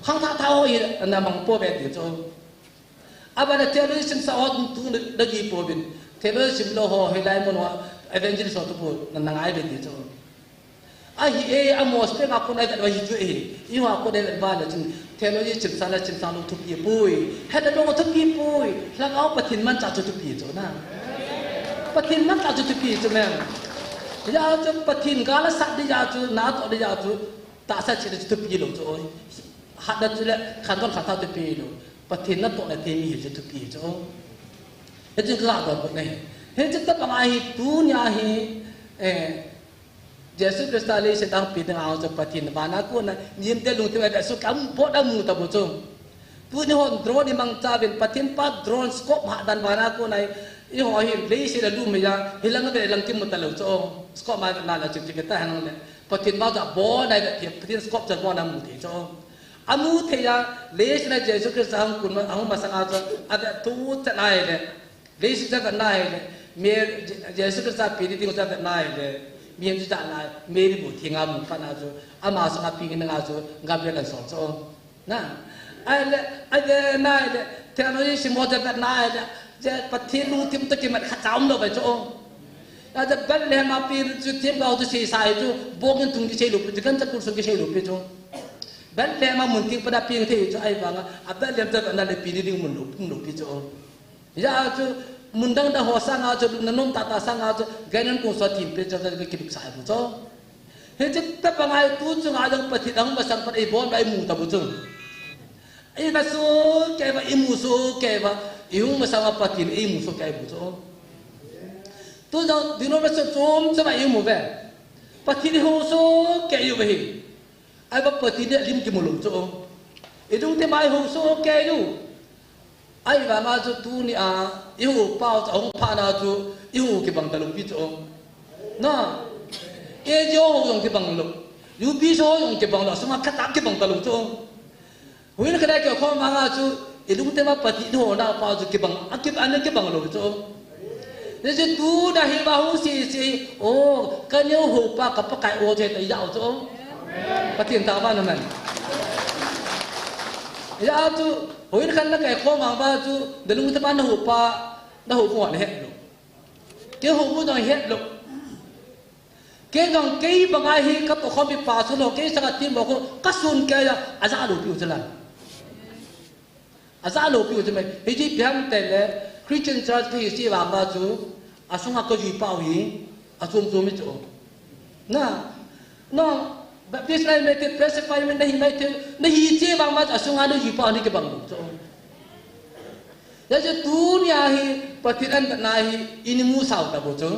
Khang tha tha ho hi, na mang po ve ti cho. Aba na theology sim sa ho tu na ji po bin. Theology sim lo ho, he lai mo no, evangelist ho tu po, na na ngai ve ti cho. Ahi e, amo spek a kon a vet va hi chu e. I ho a kon a vet va le chun. Theology sim sa le sim sa lo thupi pui. He da lo thupi pui. Lhagao Pathen mancha chu thupi chu na. Pathen mancha chu thupi chu men. Ya chu Pathen ga la sat di ya chu, na to di ya chu. Ta sa chi le chu thupi lo chu oi. Hat da chu le khan don khan ta thupi lo. Pathen na to le te mi hi chu thupi chu. He chu ka ga ko ne. He chu ta pa ngai hi tu nia hi. Eh, Jesu Christa leiset a hung pi ding a chu Pathen vana kona, mihem te lungthim a su kam bot a mu ta bu chu. Tuni hon drone i mangcha uvin Pathen pa drone scope ha dan vana kona i ho hi leiset a lu me ya, hi lang ve lang kim mu ta lo chu. Scope ma na la chu ti ta hang le. Pathen ma cha bo nai ve ti Pathen scope cha bo na mu ti chu. A mu thei ya, leiset a Jesu Christa hung kun ma, hung masang a chu, a ve tu cha nai le. Leiset cha vet nai le, Mary, Je-, Jesu Christa pi ding cha vet nai le, mihem chu cha nai, Mary bu thi nga mu pa na chu, ama sanga pi nga chu, Gabriel an sol chu. Na, ai le, ai le nai le, theology sim ho cha vet nai le, je Pathen lungthim to ki mat kha cha um lo bai chu. A je Bethlehem a pi chu thim ga chu sei sai chu, bong in thung ki sei lo pi, kan cha kul sung ki sei lo pi chu. Bethlehem a mun thing pa da pi thei chu ai vang a, a Bethlehem cha vet na le pi ding mun lo, mun lo pi chu. Ya chu mun dang dang ho sanga chu na nom tata sanga chu gainan kung so thim pe cha cha ki bik sai bu chu. He chu ta pa ngai tu chu ngai dang Pathen dang masang pat ei bon bai mu ta bu chu. Ei na su ke ba i mu su ke ba i hung masang a Pathen ei mu su ke bu chu. Tu dang dino ba su chom cha ba i mu ve. Pathen i hou soh kei u ahi. Ahivang Pathen in alim kimu lou chu. I lungthim a i hou soh kei u. Ahivanga chu tunia i hou pau chu ahung phat na chu i hou kibang talou pi chu. Na. N G O hou jong kibang lou. U P C hou jong kibang lou. Sunga khat a kibang talou chu. Huin khat a kikhom vanga chu i lungthim a Pathen i hou na pau chu kibang, a kib-, ana kibang lou chu. Hiche tuna hi va hung sese, o, ka neo hou pa ka Pakai o che ta i ja u chu. Pathen thangvah in amen. I ja u chu, huin khat na kikhom vang va chu, na lungthim a na hou pa, na hou pa na het lou. Kei hou pa na het lou. Kei jong kei banga hi ka tokhom pi pa chu lou, kei sanga team bou khu, ka sun kei a, aja lou pi u chu la. Aja lou pi u chu mai. Hiche ipi ham tile, Christian Church ka hi se vang va chu, asunga ka jui pau hi, achom chom hi chu. Na, no, Baptist na hi mai thei, Presbyterian na hi mai thei, na hi che vang va chu, asunga na jui pau hi kibang lou chu. Hijeh chun tunia hi Pathen ahin vetna hi, i imu sao ta bou chu.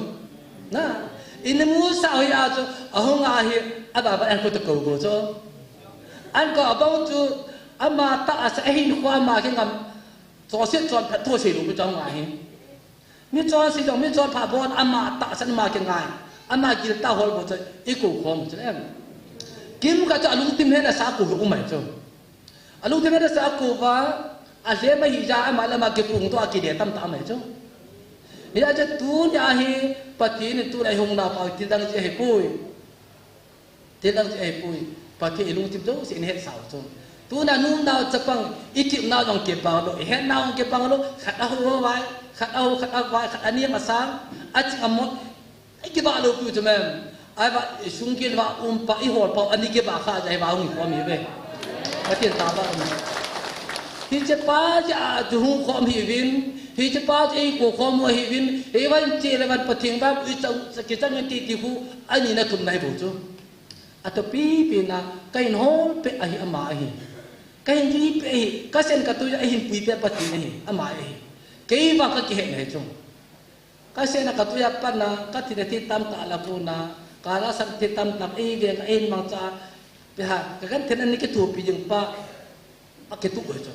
Na, i imu sao hi a chu, ahung a hi, ababa an ko ta ko bou chu. An ko abou chu, ama tahsa ahin kho ama kingam, chonset chonphat thu sei lou bou chu ahung a hi. Mi chonse jong, mi chonpha bon ama tahsa ama kingai. Ama gil tah hol bou chu, i ko khom chu em. Kimkhat chu alungthim hetna sa ko u mai chu. Alungthim hetna sa ko uva, alhem ahi jeh a ama le ama kipung to a kile tamtah mai chu. Hijeh chun tunia hi Pathen in tuna i hung nau pa thil dang jeh ahi poi. Thil dang jeh ahi poi. Pathen i lungthim jouse in het sao chu. Tuna nungnau chapang i kipnau jong kibang lou, i hetnau jong kibang lou, khat ahou vai, khat ahou, khat avai, khat anem asang, aching amot. I kibah lou pi u chu mem. Ahivang i sung gin va um pa i hol pau ani kibah kha jeh a hi va hung khom hi ve. Pathen thangvah in amen. Hiche pa jeh a chu hung khom hi uvin, hiche pa jeh a i ko khom u ahi uvin, hi van che le van Pathen va i chang, kichang in ti ti khu ani na thum na hi bou chu. Atopi pi na ka hin hol peh ahi ama ahi. Ka hin ji peh ahi, ka sen ka tui a hin pui peh Pathen ahi, ama ahi. Kei vang ka kihet na hi chu. Ka sen a ka tui a pat na, ka thi na thi tamtah la pu na, ka la san thi tamtah, ei veng, ei mangcha, pe ha, ka kan then ani kithopi jing pa, a kituh hi chu.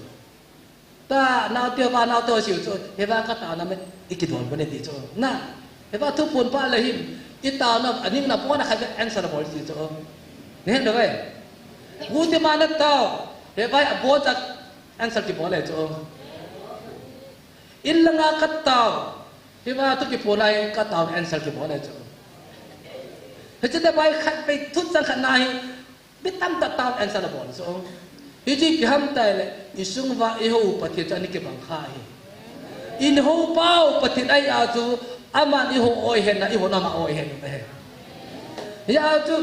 Ta, nau te va, nau te siu chu, hi va ka tao na me, i kidon bou ne ti chu. Na, hi va thuphon pa le hin, i tao na, aning na pon a kha answer bol ti chu. Ne, ne ve. Gu te ma na tao, hi va a bol ta answer kibol le chu. In langa ka tao, hi va thu kiphon a ka tao answer kibol le chu. Hiche te bai khat pei thut chang khat na hi, mi tamtah tao answer abol chu. Hiche ipi ham tile, i sung uva i hou Pathen chu ani kibang kha hi. In hou pau Pathen ahi a chu, aman i hou u ahi na, i hou u ama u ahi na. Hijeh a chu,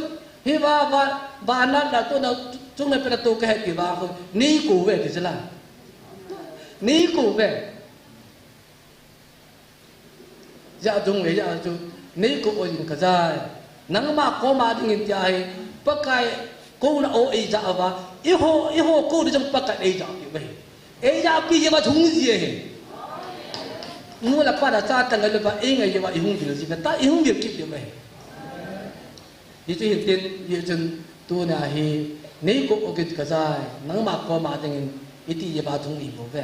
hi va, va, va na la tu na, chung na pe na tu ka he ti va khu, nei ko ve ti chu la. Nei ko ve. Jeh a dung ve jeh a chu, nei ko u in ka jai. Nangma koma dingin tia hi, Pakai kouna u eija uva, i hou, i hou kou di jong Pakai eija pi uve. Eija pi jeh uva hung ji ahi. Nu le pa le cha tah ngai le pa, ei ngai jeh uva i hung vil ji uve, ta i hung vil kit ji uve. Hichu hin tin, hichun tuna hi, nei ko u kit ka jai, nangma koma dingin, i ti jeh uva hung i bou ve.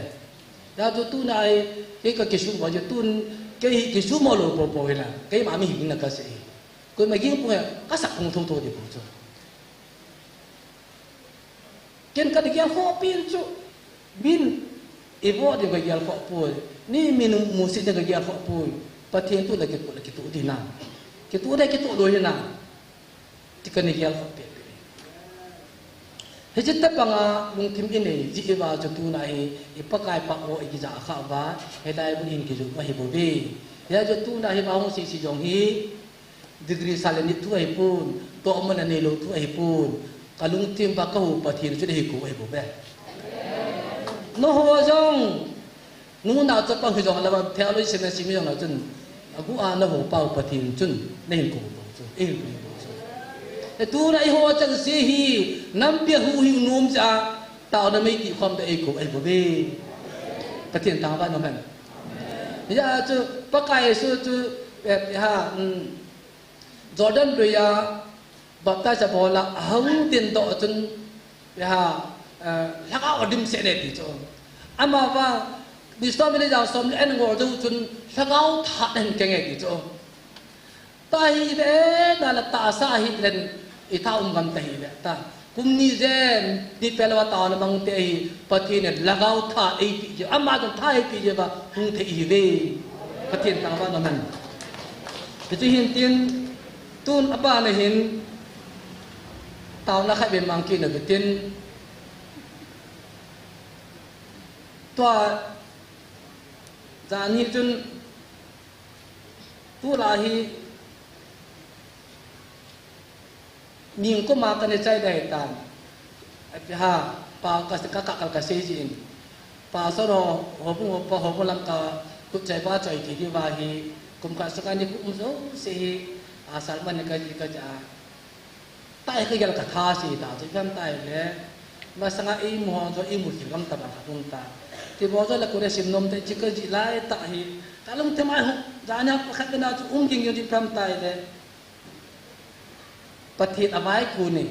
Hijeh a chu tuna hi, kei ka kisum uva chu tun, kei hi kisum lou popo hi la, keima mi hing na ka sei hi. Koima ging pung he, ka sak pung thotho di bou chu. Ken ka di gel khoh pen chu, min, i vote ding ka gel khoh poi, ni min musit ding ka gel khoh poi, Pathen tu la kitu, la kitu di na. Kitu de kitu lou hi na. Ti ka ni gel khoh pen pen. Hiche tabanga lungthim i nei ji uva chu tuna hi, i Pakai pa u i kija kha uva, hilai mun in kijum ahi bou ve. Hijeh a chu tuna hi va hung sese jong hi, degree sa le ni thu ahi pon, tohmun a nei lou thu ahi pon, ka lungthim uva ka hou Pathen chu nei ko ahi bou ve. Na hou jong, nunau chapang hi jong la va theology semester mi jong la chun, agu a na hou pau Pathen chun, nei ko bou chu, ei ko bou chu. E tuna i hou chang se hi, nampi a hou hi u nom cha, tao na mei ti khom ta ei ko ahi bou ve. Pathen thangvah in amen. Hijeh a chu, Pakai Jesu chu, eh, ha, um, Jordan lui a, Baptize abol a, ahung dingdoh chun, ipi ham, eh, lhagao adim seh e ti chu. Amavang, ni som le ni ja som le en ngol jou chun, lhagao thah ahin keng e ti chu. Tahile, nala tahsa hile, itha um gam tahile, ta. Kum ni jen, ni pelou a taona mang te hi, Pathen in lhagao thah eipeh jeh, ama jong thah eipeh jeh uva, hung thei ihiuve. Pathen thangvah in umhen. Hichu hin tin, tun abana hin, taona khat vei mang kit na ve tin. Tua, jan hi chun, tulai hi, Nikum a kana chai dai tan. Ipi ham, pa ka, ka, ka, ka sei jin. Pastor ho, houbung ho, pa houbung lam ka, kut chai ba chai ti di va hi, kum khat sung a nikum jouse hi, a sermon ka ji ka ja. Tai ka gel ka tha si ta, chu kan tai le. Masanga imu ho jo imu si gam ta ba ka kum ta. Ti bo jo le kure sim nom te chi ka ji lai ta hi. Ka lung te mai ho, jana pakhat na chu um ging yo di pram tai le. Pathen avaikun e.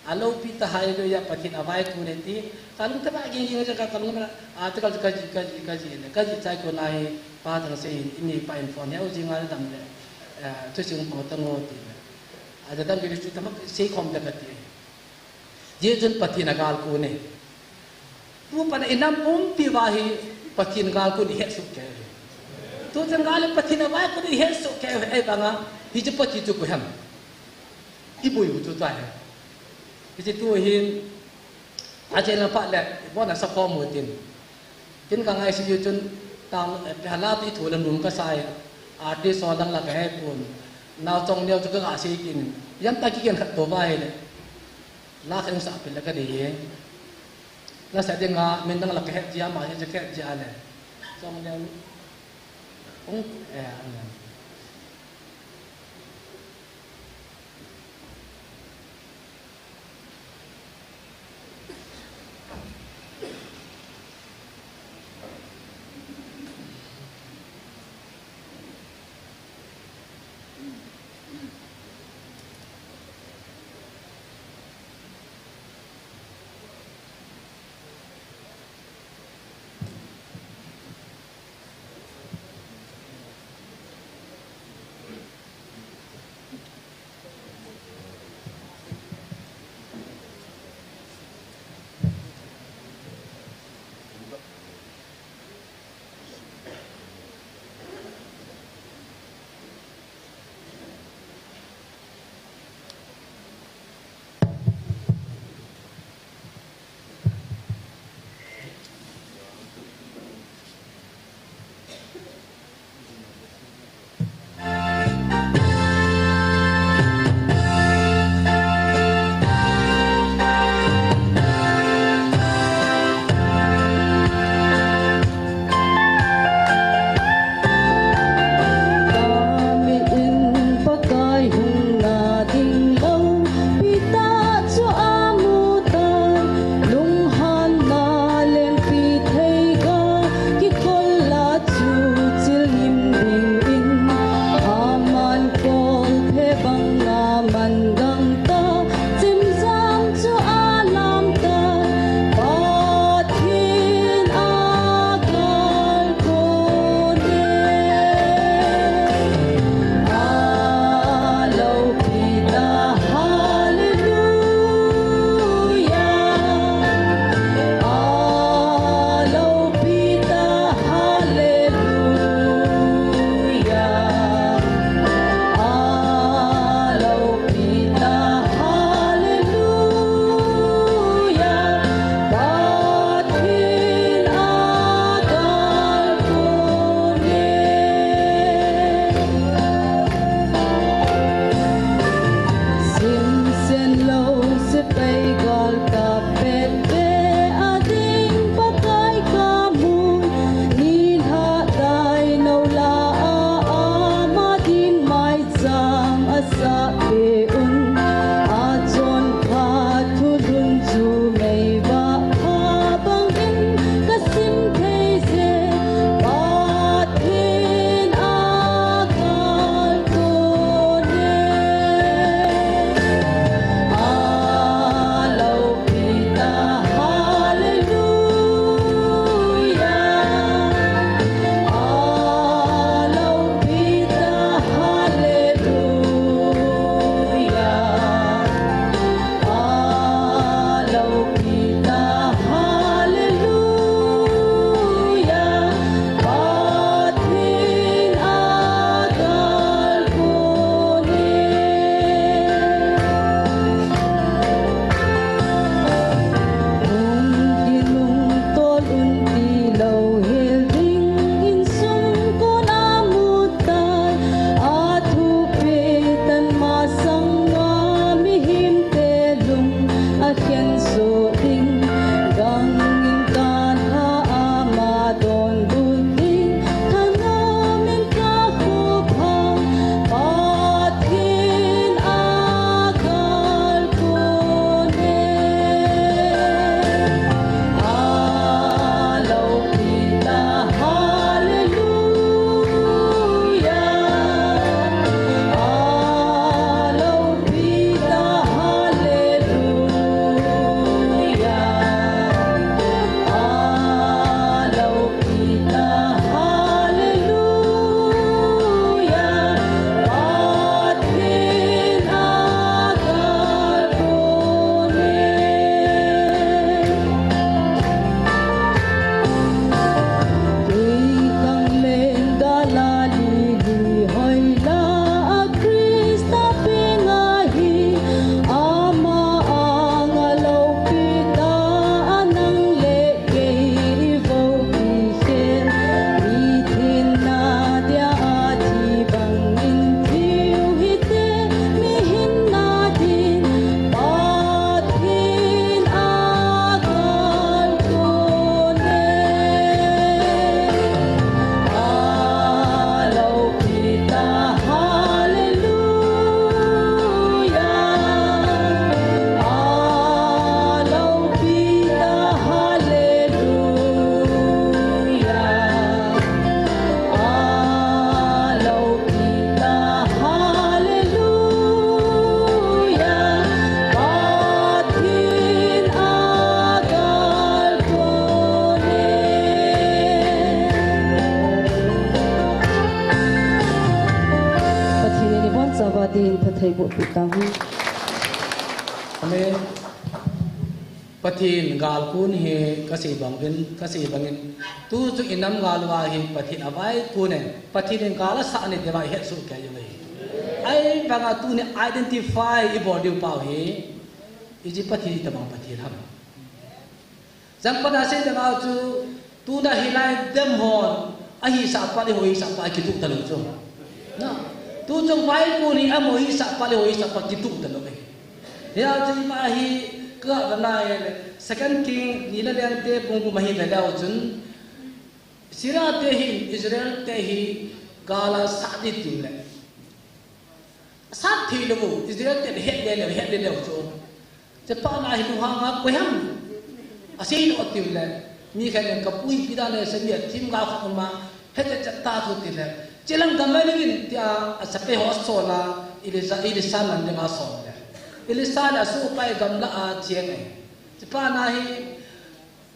Alopi ta hai lo ya Pathen avaikun e ti. Ka lung te ba ging ging ja ka, ka lung na a te ka ka ji ka ji ka ji le. Ka ji chai ko nai pa tang sei in ni pa in phone ya u ji nga dam le. Eh, tu sing pang ta ngo ti le. A da dam gi chu ta ma sei khom da ka ti. Jeh chun Pathen agalkun e. Tu pan inam umpi uva hi Pathen galkun ihet soh kei uve. Tu chan gal Pathen avaikun ihet soh kei uve, ahivanga hiche Pathen chu koi ham. Iboi u chu tua hi. Hiche tu hin, achen la phat le, ibon a sa khom u tin. Tin ka ngai si u chun, tang, eh, hala ti thu le num ka sa e. Artist ho dang la ka he pon. Nao chong neo chu ka ga sei kin. Yam ta ki ken khat to va he le. La khen sa pil la ka dei e. La sa ding a, min dang la ka het jia ma, he ja ka het jia le. Song le. Ung, eh, ang. Pathen in ibonchauva din phatthei boh peh tauhen. Amen. Pathen gal kun hi kasei bangin, kasei bangin, tu chu inam gal uva hi Pathen avai kun e. Pathen in gal asah ni ti vang ihet soh kei uve. Ahivanga tuni identify ibol diu pau hi, iti Pathen, itobang Pathen ham. Jangpat a sei ding a chu, tuna hilai dem hon, ahisah pa le hoi sah pa kituh talou chu. Na, tu chu vaikun hi amaho hisah pa le hoi sah pa kituh talou e. Hia chu ima hi ka ga na e, Second King ni le li te bung gup ma hi ve leu chun, Syria te hin Israel te hi gal asah ding tin le sat thei lou, Israel te het le leu, het le leu chu. Chuphat na hi lunghang a koi ham. Asei lou tiu le. Mi khat in ka pu ipi dan le semi a thim ga kho ma. Het le chat ta chu ti le. Chilang gam le in tia, asape ho asol a, Elisa, Elisa nang le ma sol le. Elisa le asohpa gamla a cheng e. Chuphat na hi,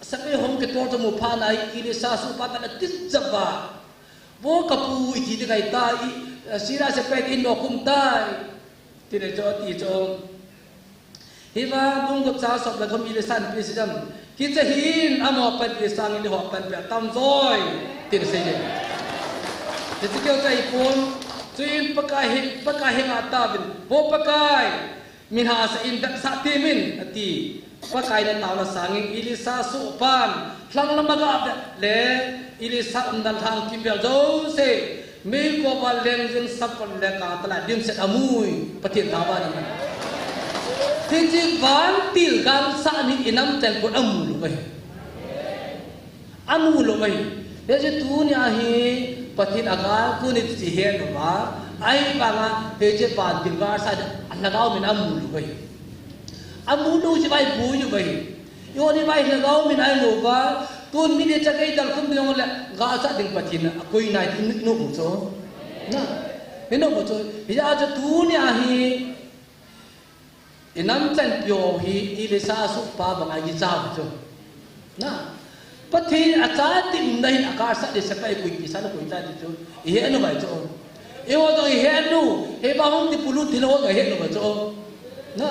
Sepai hung kitol chu amu phat na hi, Elisa sohpa khat in atit jep a. Vo kapu, iti ding ahitai, Syria sepai in nokhum tai. Ti le chu, ati chu. Hivang bung gup chang som le gup Elisa in ipi asei em. Kicha hih in, amaho panpi sangin eiho panpi atam joi. Tin asei e. Hiche keu chu ahipon. Chuin Pakai hi, Pakai henga ataovin. Vo Pakai. Min hahsa in vetsah temin, ati. Pakai in ataona sangin Elisa sohpan lhang lam aga vet le, Elisa umdan lhang kimvel jouse meikol a leng jing, sapkol le kangtal a dimset amun, Pathen thangvah in aman. Hiche vantil gal sah hi inam chan pon amu lou ahi. Amu lou ahi. Hiche tunia hi Pathen agal kon ahi ti ihet lou va. Ahivanga hiche vantil gal sah hi alhagao min amu lou ahi. Amu lou jeh uva iboi lou ahi. Eiho ni va ilhagao min amu lou va. Tun min hiche kei dal khum ding le gal sah ding Pathen akoi nai ti inom u chu. Na. Inom u chu. Hijeh a chu tunia hi Inam chanpi ho hi Elisa sohpa banga ikicha u chu. Na, Pathen in achatah in umna hin agal sah ding sepai koi, Elisa koi ta ti chu. Ihet nom uve chu. Eiho jong ihet nom u, hiva hung ti pulut thil ho jong ihet nom uve chu. Na,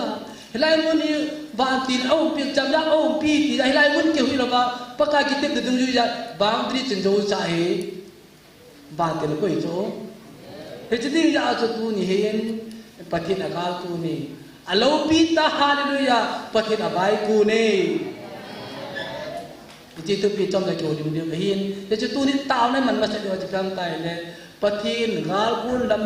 hilai mun hi vantil aumpi, chamlak aumpi ti, hilai mun keu hilou va, Pakai kitepna dungjui a, boundary chin jou cha hi. Vantil koi chu. Hiche ding jeh a chu tuni hin Pathen agal kon ahi. Aloupi tah, hallelujah, Pathen avai kon ahi. Hiche thupi chom le kihoulim diu ahin. Hiche tuni taona iman masat diu chu ipi ham itile, Pathen gal kon lam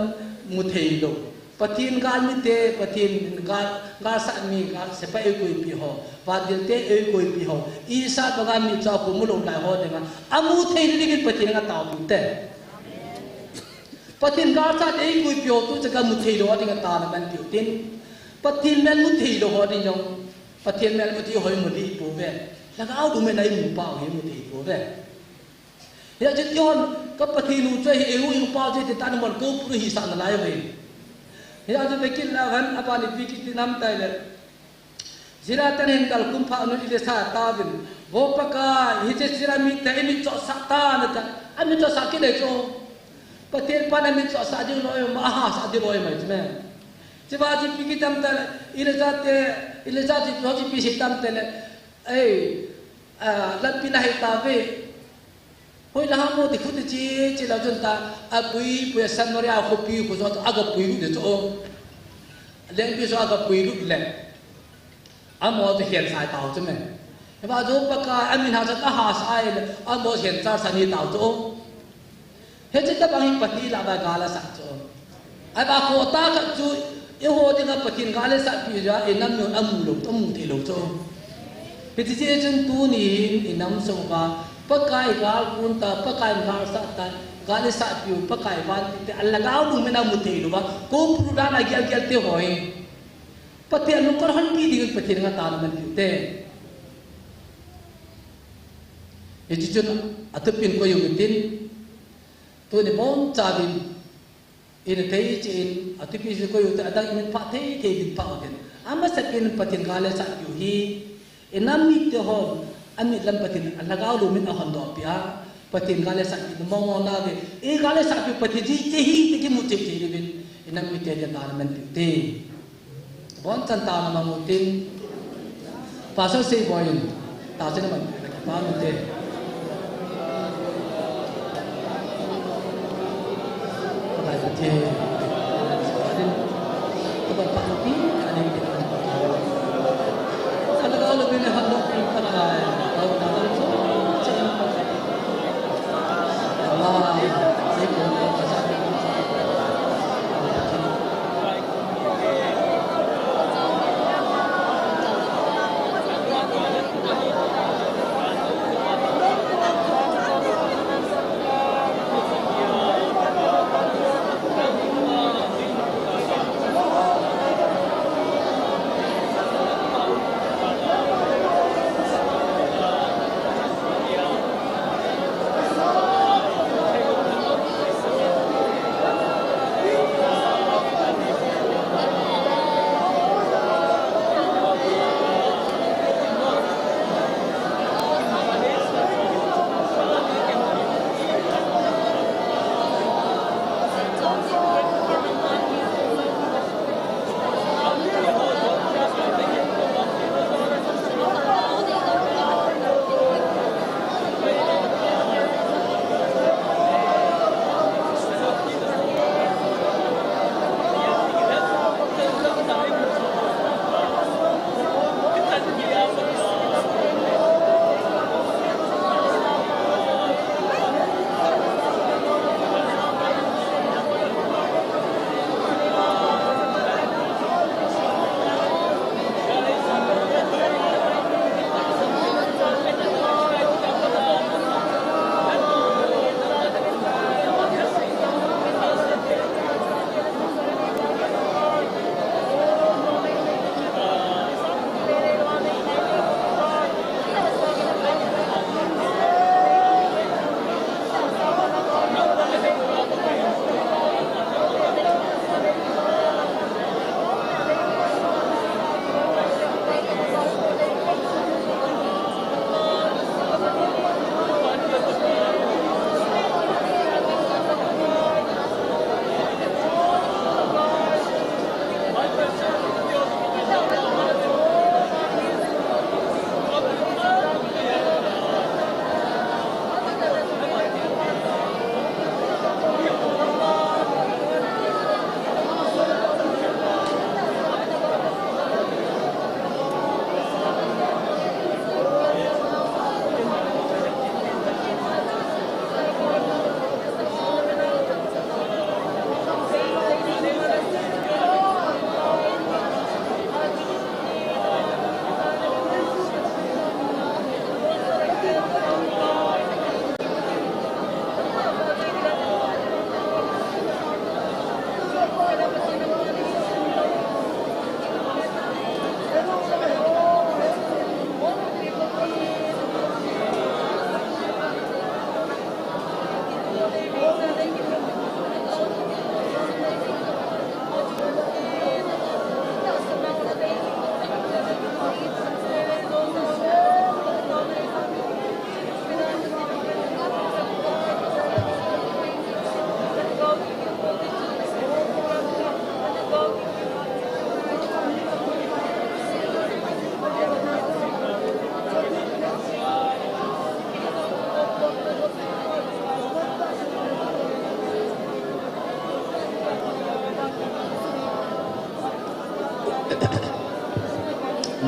mu thei lou. Pathen galmite, Pathen gal, galsat mi, gal sepai eikoipi ho, vantil te eikoipi ho, Isaac banga mitcho a khu mulou lai ho dinga, amu thei dingin Pathen anga taopeh u te. Pathen galsat eikoipi ho tu chu kamu thei lou ho dinga taona manpeh u tin. Pathen mel mu thei lou ho ding jong, Pathen mel mu thei ho imu thei pouve. Lhagao lungmonna imu pau hi imu thei pouve. Hijeh chun, ka Pathen u chu ahi, eiho imu pau chu ahi, ti tan mon ko pu hi sa nalai ve. Hijeh chun, vekit la van, abani vekit ti nam tai le. Jira ten hin kal kum pha nu ile sa ta vin. Vo Pakai, hiche Jira mite imitcho sah tan ata. Amitcho sah kit le chu. Pathen pan amitcho sah ding loi, ma ha sah ding loi mai chu me. Chuva chu ipi kitam ta le, ile sa te, ile sa chu ho chu ipi si tam te le. Ei, a, lampi na hei ta ve. Hoilang ham mo ti khu ti chi, chi lou chun ta, apui, pui a Samaria khopi khu chu aga pui lut de chu. Lengpi chu aga pui lut le. Amaho chu hian sai tau chu me. Hiva chu Pakai, amin ha chu aha sai le, amaho hian char sani tau chu. Hiche tabang hi Pathen lah uva gal asah chu. Ahivang khoh tah khat chu, eiho dinga Pathen gal eisahpi jeh a, inam miho amu lou, amu thei lou chu. Hiti jeh chun tuni hin inam sung uva, Pakai gal kon ta, Pakai gal sah ta, gal eisahpiu, Pakai vantil te, alhagao lungmonna amu thei louva, ko pu dan a gel gel te ho hi. Pathen lungkol honpi dingin Pathen anga taona manpeh u te. Hiti chun atupin koi u tin, tuni bonchauvin, ina thei cheh in, atupi chu koi u te, adang in pha thei thei din pha u tin. Amasapen Pathen gal eisahpiu hi, inam mite hon, amit lam Pathen, alhagao lungmon ahondoh peh a, Pathen gal eisahpi mong mong na ve, i gal eisahpi Pathen ji che hi, ti kimu cheh cheh diuvin, inam mite dia taona manpeh u te. Bonchan taona mang u tin, Pastor Seiboi in, taona man, kipa u te. Pakai Pathen, Pathen, Pakai Pathen, Pathen, Pathen. Sana kau lebih ni hamba pun Pakai, kau dalam semua. Allah, Seiboi, Pakai.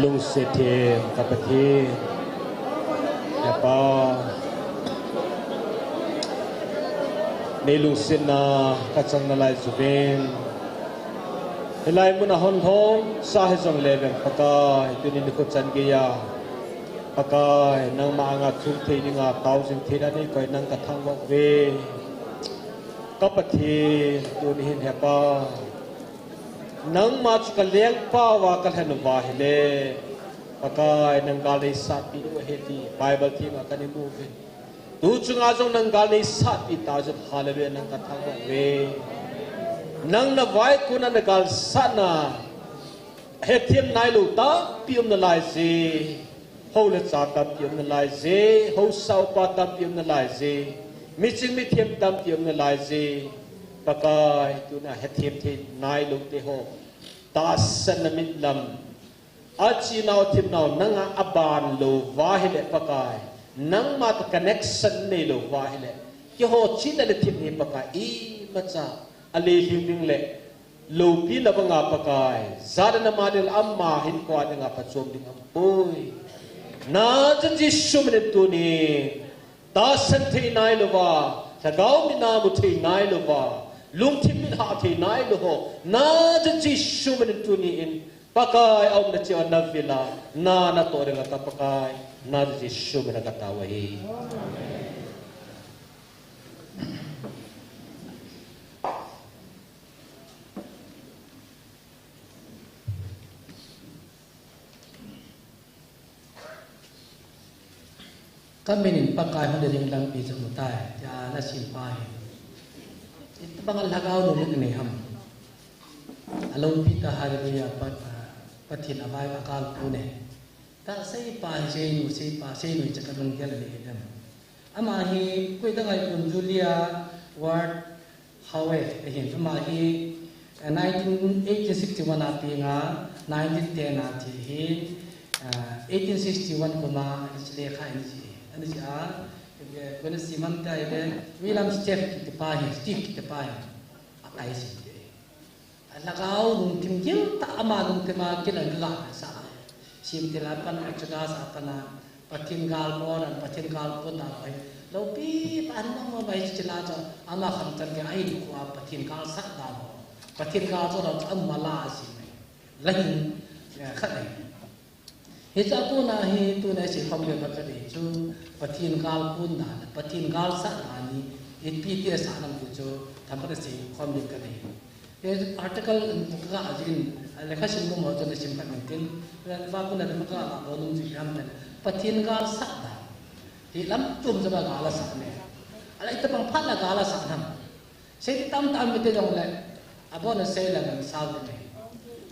Lungset theng ka Pathen, Hepa, nei lungsetna ka chang nalai chu vin, hilai muna hon lhom sa hijongle vin Pakai, tuni nikho chan geiya Pakai, nangma anga thum thei dinga tao jing thei a nei koi nang ka thangvah uve. Ka Pathen, tuni hin Hepa, nangma chu ka lengpa uva ka lhen uva ahile, Pakai, nang gal nei satpi u ahi ti Bible thema ka nei mu uve. Tu chunga jong nang gal nei satpi ta jeh, hallelujah, nang ka thangvah uve. Nang na vaikon a na gal satna, hethem nailou tampi um nalai je. Hou le cha tampi um nalai je, haosa upa tampi um nalai je, miching mithem tampi um nalai je. Pakai, tuna hethem thei nailou teho tahsanna mitlam, achinau themnau nanga aban lou uva ahile Pakai, nangma toh connection neilou uva ahile, keiho chihna le themna hi Pakai, imacha alei lhing ding le loupina banga Pakai, jana nama ding le ama hinkhoa dinga phachom ding aumpoi. Nazareth Jesu min in tuni, tahsan thei nailouva, lhagao mitna mu thei nailouva, lungthim mit hah thei nailou ho, Nazareth Jesu min in tuni in, Pakai, aumna cheh uva na vil a na natoh dinga ka Pakai, Nazareth Jesu min a ka tao ahi. Ka min in Pakai hung ding lampi chu mu tai, tia na sim pa hi. Itobang a lhagao lunglut nei ham. Alou pi ta, hallelujah, Pat-, Pathen a vai a kalpon e. Ka seipa hi, seinu, seipa, seinu hi chu ka lunggel a nei dem. Ama hi, koi dang ahi pon, Julia Ward Howe ahin, ama hi, eh, nineteen, eighteen sixty-one a penga, nineteen ten a thi ahin, eh, eighteen sixty-one kum a, ani chi lekha ani chi, ani chi a, eh, koi na sim ham tia ahile, William Steve kiti pa hi, Steve kiti pa hi, akai sim te. Lhagao lungthim gil tah, ama lungthim a gil a gah sa. Sim til a pat a, Exodus a pat a, Pathen gal pon a, Pathen gal pon dan ho hi. Loupi tah in nangma bai chi la chu, ama kham chan gei a hinkhoa Pathen gal sah dan ho. Pathen gal chu la chu ama la a sim e. La hin, eh, khat e. Hiche a kona hi tuna isei khom le ba ka dei chu, Pathen gal pon dan, Pathen gal sah dan hi, ipi ti asah nam ti chu, themkhat isei khom le ka dei. Hi article in ka ga jin, lekha sim mo mo chu na sim kha min tin, va puna themkhat la bo nung ji ham tan. Pathen gal sah dan. Hi lam tum ja ba gal asah ne. Ala itobang phat la gal asah nam. Sei tam tam mite jong le, abon a sei le ngan sao le.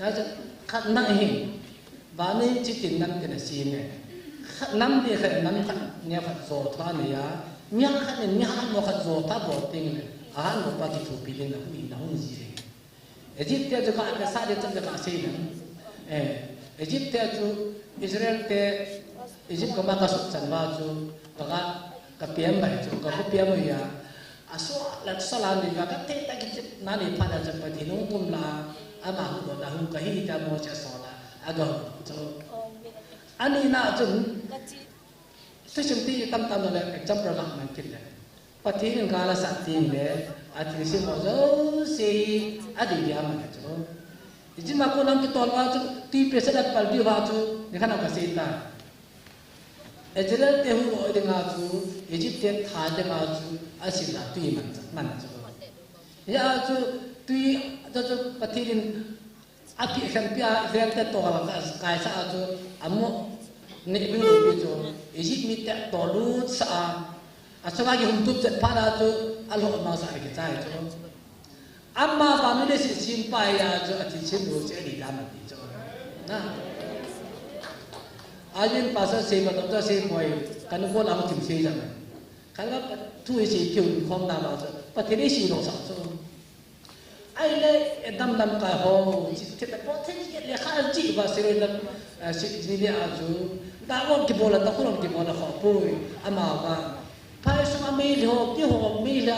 Achu khat na hi, vannoi chitin nam tin asem e. Khat nam ti khat nam khat neo khat jo tha nei a, mi khat ni mi hat mo khat jo tha bol ding le, ahat mo pa kithopi ding le, hung in hung ji e. Egypt te chu ka, ka sa de chang ka sei le. Eh, Egypt te chu Israel te Egypt koma ka sut chan uva chu, ka, ka, ka piam bai chu, ka khu piam u hi a. Asua la sala ni ka, ka te ta ki chip na ni pha la chap Pathen hung kum la, ama hu lo na hu ka hi ta mo cha so la, aga hu chu. Ani na chun, thusim ti tam tam le example la man kit le. Pathen in gal asah teng le, athilse ho jouse hi adei dia man chu. Egypt a kon lam kitol uva chu, tui pehset a pal diu va chu, ni khat a ka sei ta. Israel te hu loi dinga chu, Egypt te tha dinga chu, asil a tui man, man chu. Hia chu, tui, chu, chu, Pathen in, aphi khen pia, Israel te tol a ka, kaisah a chu, amu, ne, bi, bi chu, Egypt mite tol lut sah a, achunga kihung tup chet phat a chu, alhoh masa kichai chu. Ama vannoi leiset sempa hi a chu, athilse ho chu adei dia man ti chu. Na. Ajin pastor sei ma, doctor sei poi, kan ko la thim sei jam. Kan la thu sei kiu khom na ma chu, Pathen in sei lo sa chu. Ahile, eh, dam dam ka ho, chi, chi, po, thei, le kha, chi, va, siro, dam, eh, si, si, le, a, chu. Da, won, ki, bola, ta, khulon, ki, bola, kho, poi, ama, va. Phai, sung, a, mei, le, ho, ki, ho, mei, le,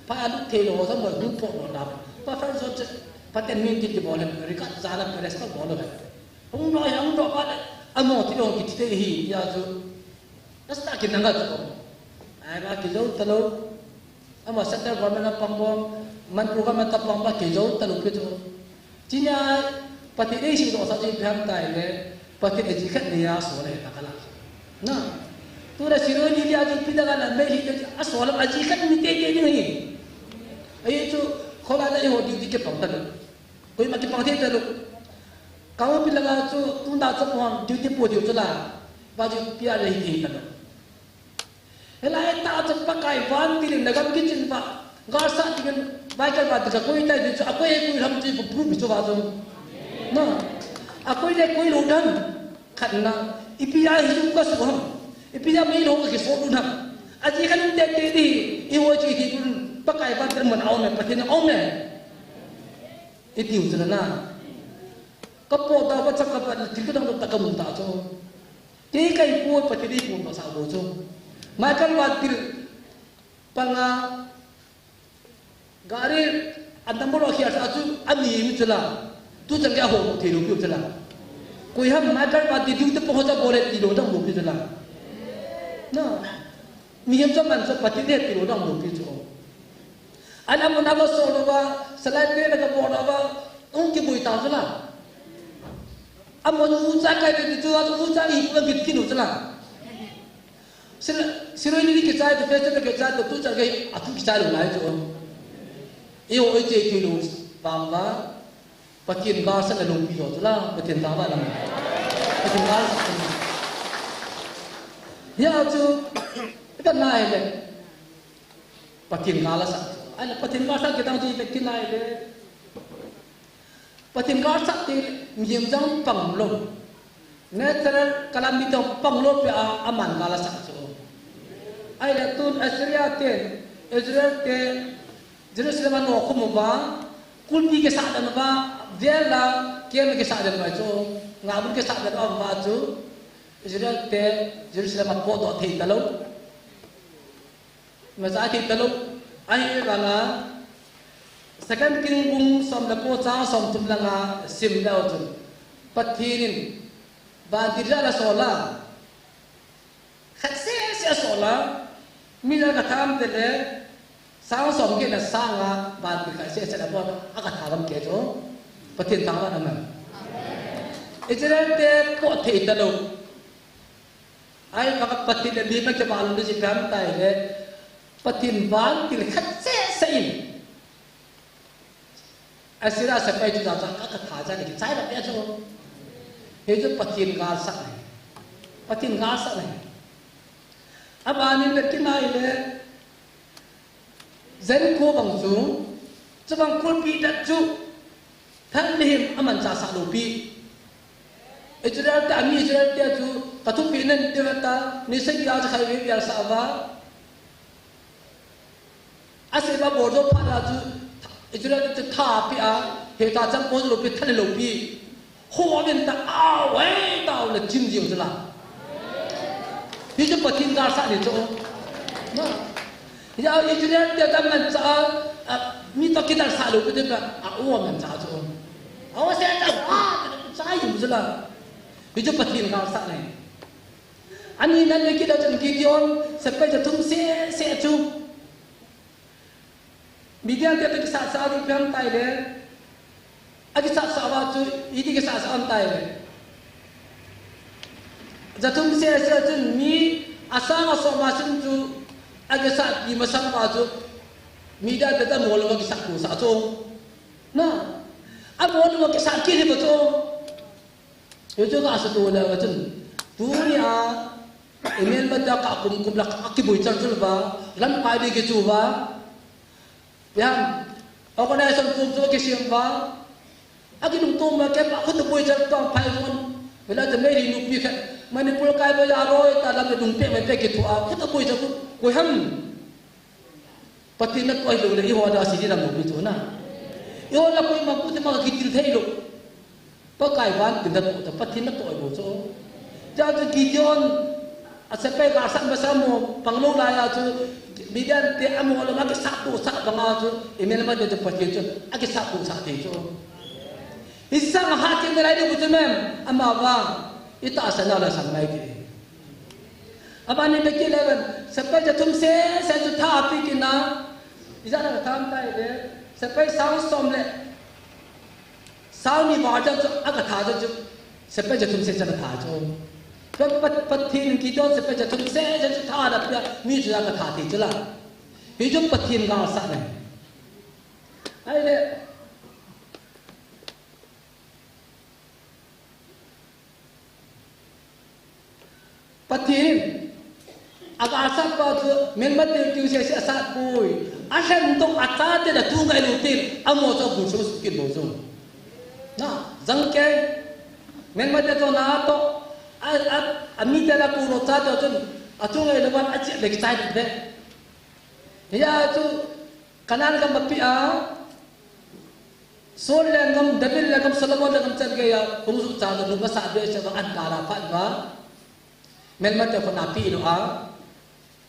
phai, a, lu, thei, lo, ho, sa, mo, gu, po, lo, da. Pa, fa, so, chi, pa, ten, min, ki, ki, bola, ri, ka, za, la, pa, res, ta, bola, ve. Hung doh hi, hung doh ba le, amo ti dong kiti te hi, tia chu. Nasa ta kinang a chu. Ai ba kijou talou. Ama central government a pang bom, Manipur government a pang ba kijou talou pi chu. Chinia Pathen ei si doh sa chu ipi ham tia le, Pathen aji khat nei a sol le ta kala. Na. Tuna Shirui Lily a chu ipi da kala, Meitei te a sol aji khat mi te te ding hi. Ahi chu, khola na i ho duty kipang talou. Koima kipang thei talou. Kangpokpi langa chu tunda chu pon duty po diu chu la. Ba chu P R le hi thei talou. Hilai tah chu Pakai vantil in na gam kichin ba. Galsat dingin Michael vantil ka koi tai ti chu a koi koi ham chu ipu pu mi chu ba chu. Na. A koi le koi lou dam. Khatna. Ipi a hi chu ka su ham. Ipi a mei lou ka kiso lou dam. Aji khat um te te di. I ho chu i thi kun Pakai vantil man a um e, Pathen a um e. I tiu chu na. Ka po ta, ka chak ka pat, thil ka dang ta ka mun ta chu. Kei kai po, Pathen i po ta sa bo chu. Michael vantil panga gari a number a khia sa chu, a mi mi chu la. Tu chang kei a ho thei lou pi chu la. Koi ham Michael vantil diu te po ho cha bo le ti lou dang bo pi chu la. Na. Mihem chu man chu Pathen le ti lou dang bo pi chu. Ana mun a va so lou va, salai pe na ka bo lou va, ung kiboi ta chu la. Amun u cha kai te chu, u cha i pu kit kin u chu la. Sil-, Shirui Lily kichai te, festival kichai te, tu cha kai, a tu kichai lou lai chu. I o i che ki lou, bang va. Pathen galsatna lungpi jo chu la, Pathen thangvah lam. Pathen galsat. Hia chu, ka nai le. Pathen galsat. Ai le Pathen galsat ke tang ji pe ki nai le. Pathen galsat te mihem jong pang lou. Natural calamity pang lou pi a, aman galsat chu. Ai le tun Assyria te, Israel te, Jerusalem a no khum uva, kulpi kisah dan uva, vel la, kem kisah dan uva chu, ngabul kisah dan uva chu, Israel te, Jerusalem a potdoh thei talou. Macha thei talou, ahi vanga, Second King bung som le ko chang som thum langa sim leu chun, Pathen in, vantil jal a sol a, khat seh seh a sol a, mi jal ka tham te le, sang som kit na sang a, vantil khat seh seh a bol a, ka tha gam ke chu, Pathen thangvah amen. Israel te pot thei talou. Ai, ka Pathen le mi ma ke ba lu ji pam tai le. Pathen vantil khat seh seh in. Assyria sepai chu ja cha ka, ka tha cha ni ki chai la pe chu. Hi chu Pathen galsat ni. Pathen galsat ni. Abanin le kinai le. Jericho bang chu, chubang kulpi dat chu, than le him aman cha sah lou pi. Israel te, ami Israel te chu, ka thupi nan te ta, ni sagi a cha khai ve bia sa va. Asei ba bol jo phat a chu, Israel te tha pi a, he ta chang ko lou pi, than lou pi. Ho aven ta, au, ei, tau le chim jiu chu la. Hi chu Pathen galsat ni chu. Na. Ya Israel te ta man cha, a, mi to kidar sa lou pi te ta, a, o man cha chu. A, o se ta, a, cha jiu chu la. Hi chu Pathen galsat ni. Ani nan ni kidar chan Gideon, sepai ja thum seh seh chu. Midian te kisah sah a ru pem tai le. A kisah sah va chu, iti kisah sah am tai le. Ja thum seh seh chun mi a sang a som a sim chu, a kisah pi masang va chu, Midian te ta mo lou a kisah ku sah chu. Na, a mo lou a kisah ki le va chu. Hichu ka asuh tu le ka chun. Tunia, email ma ta ka kum kum la ka kiboi chal chal va, lam pai di kichu va. Yan, organization kum chu kisem va. Aki nung tu ma ke pa khu tu boi chal tong pai von. Vela te mei ri nu pi khat. Manipur kai ba ya roi ta lam le dung pe mai pe kithu a. Khu tu boi chal khu. Koi ham. Pathen natoh lou le, i ho da si di lam lou pi chu na. I ho la koima pu te ma kitil thei lou. Pakai vantil natoh ta, Pathen natoh lou chu. Cha chu Gideon, a sepai ka san ba sa mo, pang lou la ya chu, Midian te amo la ma kisah tu sah banga chu, i mel ma te chu Pathen chu, a kisah tu sah te chu. Isang ha kin lai ni kutu mem. Ama vang. Ita sana la sang mai ki. Abani beki eleven. Sepai jathum sese chu tha api kina. Ijana ka tham tai de. Sepai sang som le. Sang ni ba ja chu aka tha chu. Sepai jathum sese ka tha chu. Pa, pa, Pathen ki don sepai jathum sese chu tha da pia. Mi chu aka tha ti chu la. Hi chu Pathen ga sa ne. Ai le. Pathen in, agalsat pa chu, melmate kiu sese asat poi. Ahen tok achate da thu ngai lou tin, amo chu bul chu sukin bol chu. Na, jang ke, melmate to na to, a, a, amite la ku lo cha to chun, athu ngai lou ban ache le kichai be. Hia chu, Canaan gam api a, Saul lenggam, David lenggam, Solomon lenggam chan geiya, hung ju cha lou, lung asat behseh uva, an kala phat uva. Melmate khut a api lou a.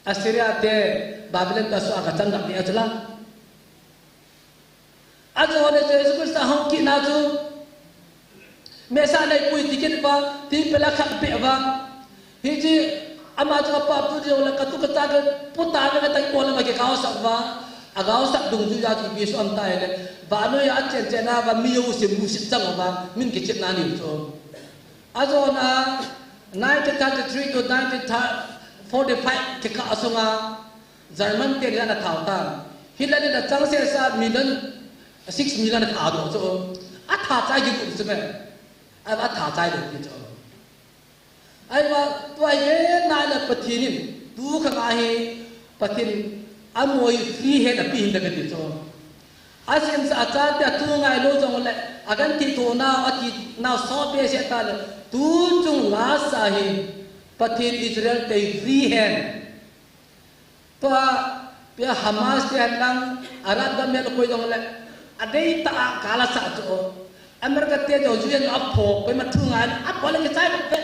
Assyria te, Babylon te asoh a kachan gam ni a chu la. Ajo le Jesu Christa hung kit na chu. Messiah nei pui ti kit uva, ti pela khat be uva. Hiche ama chu kapa pu jong le katu kata ke puta ve kata ko le ma ke kau sap uva. Agau sap dung chu ya chu bi su am tai le. Vannoiya achen chen a va mi yo se mu sit chang uva. Min kichep na ni chu. Ajo na nineteen thirty-three to nineteen forty-five kikah a sunga German te ni ana thao tan. Hitler in achang sesa million, six million atha doh chu. Atha chai kikum chu me. Ai, atha chai doh chu. Ai, va, tua hi nai la Pathen in, tu khang a hi Pathen in amo hi free hand ape in da kati chu. Asemsa achate athu ngai lou jong le, agenthei thona, athi nau so behseh ta le, tu chung lasa hi Pathen Israel te free hand. Tua, pia Hamas te hen lang, Arab gam mel koi jong le, adei ta a kala sa chu. America te jong U N a pho, koima thu ngai, apho le kichai be.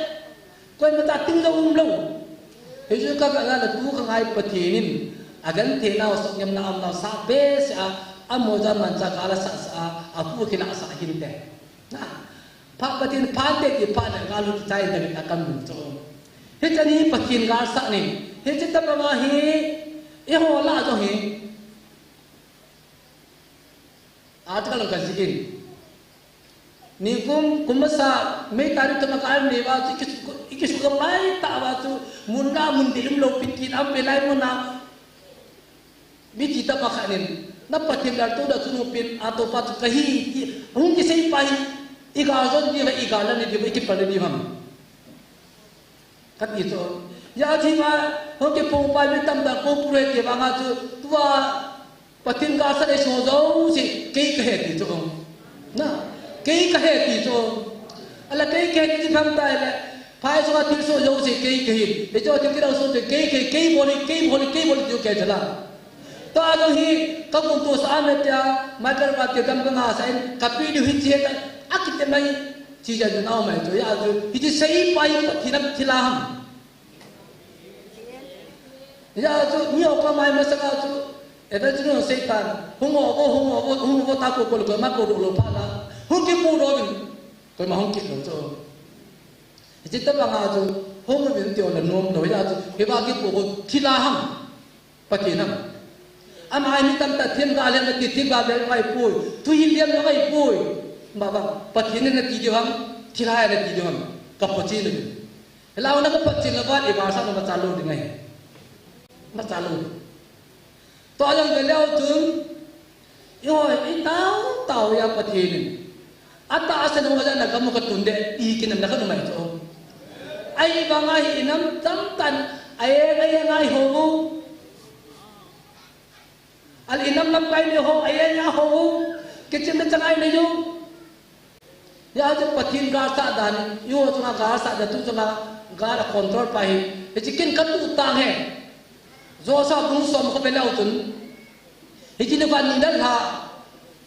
Koima ta ting jong um lou. Hichu ka ka la tu ka ngai Pathen in, agenthei nau sok ngem na am nau sa behseh a, amo ja man cha kala sa sa a, apu kila sa hin te. Na, pha Pathen phan te ti pha le galu ti chai da ka kam mun chu. Hiche ni Pathen galsat ni. Hiche tabang a hi, eiho lah a jong hi. Article ka jih in. Nikum, kum masa, May tarik thum a ka al ni uva chu, i ki, i kisu ka pai ta uva chu, mun na mun dei um lou pi kit am pe lai mun na. Mi ti tah pa khat in, na Pathen laltoh da chu nopin, atoh pa chu kahi, ti, hung kisei pa hi, i gal jot diu ham, i gal la ni diu ham, i kipal ni diu ham. Kati chu. Hijeh a chu ma, hung kiphong pa mi tamtah ko pure ti vang a chu, tua Pathen galsat ei so jouse, kei kahi ti chu. Na, kei kahi ti chu. Ala kei kahi ti chu pham tai le, phai sunga thilsoh jouse kei kahi. Hichu thil kidang soh chu kei kahi, kei bol hi, kei bol hi, kei bol hi ti chu kei chu la. Tua jong hi, ka kum tohsa a me tia, Michael va ti dam ka ngah sa in, ka pi diu hiche ka, akitepna hi, chi ja ju nau mai chu, hijeh a chu, hiche seipa hi Pathen in athi la ham. Hijeh a chu, mi ho ka mai masanga chu, evangelist Satan, hung o vo, hung o vo, hung o vo ta ko ko ko ma ko ro lo pha la. Hung kimu ro vin. Koima hung kit lou chu. Hiche tabang a chu, hung vin ti o la nom lou hijeh a chu, hiva kipu ko thi la ham. Pathen ham. Ama hi mi tamtah themgao lheh na ti, themgao lheh ngai poi. Thuhil lheh ngai poi. Ama vang, Pathen in nati diu ham, thilha in nati diu ham. Ka phochen uve. Hilai a na ka phochen lou va, i galsat na machal lou ding ahi. Machal lou. Tua jong ve leu chun, i hoi, i tao, tao a Pathen in. Atahsan ho jong na gam u ka tun de, i kinepna ka um ahi chu. Ahivang a hi inam tamtah in, a eng a eng a i hou u. Al inam lamkai nei hou, a eng a hou u. Kichim na chang a i nei u. Hijeh a chu Pathen galsat dan, i ho chunga galsat dan tu chunga gal a control pa hi. Hiche kin ka tuh tang e. Joshua bung som ka ve leu chun. Hiche ni van ni na la.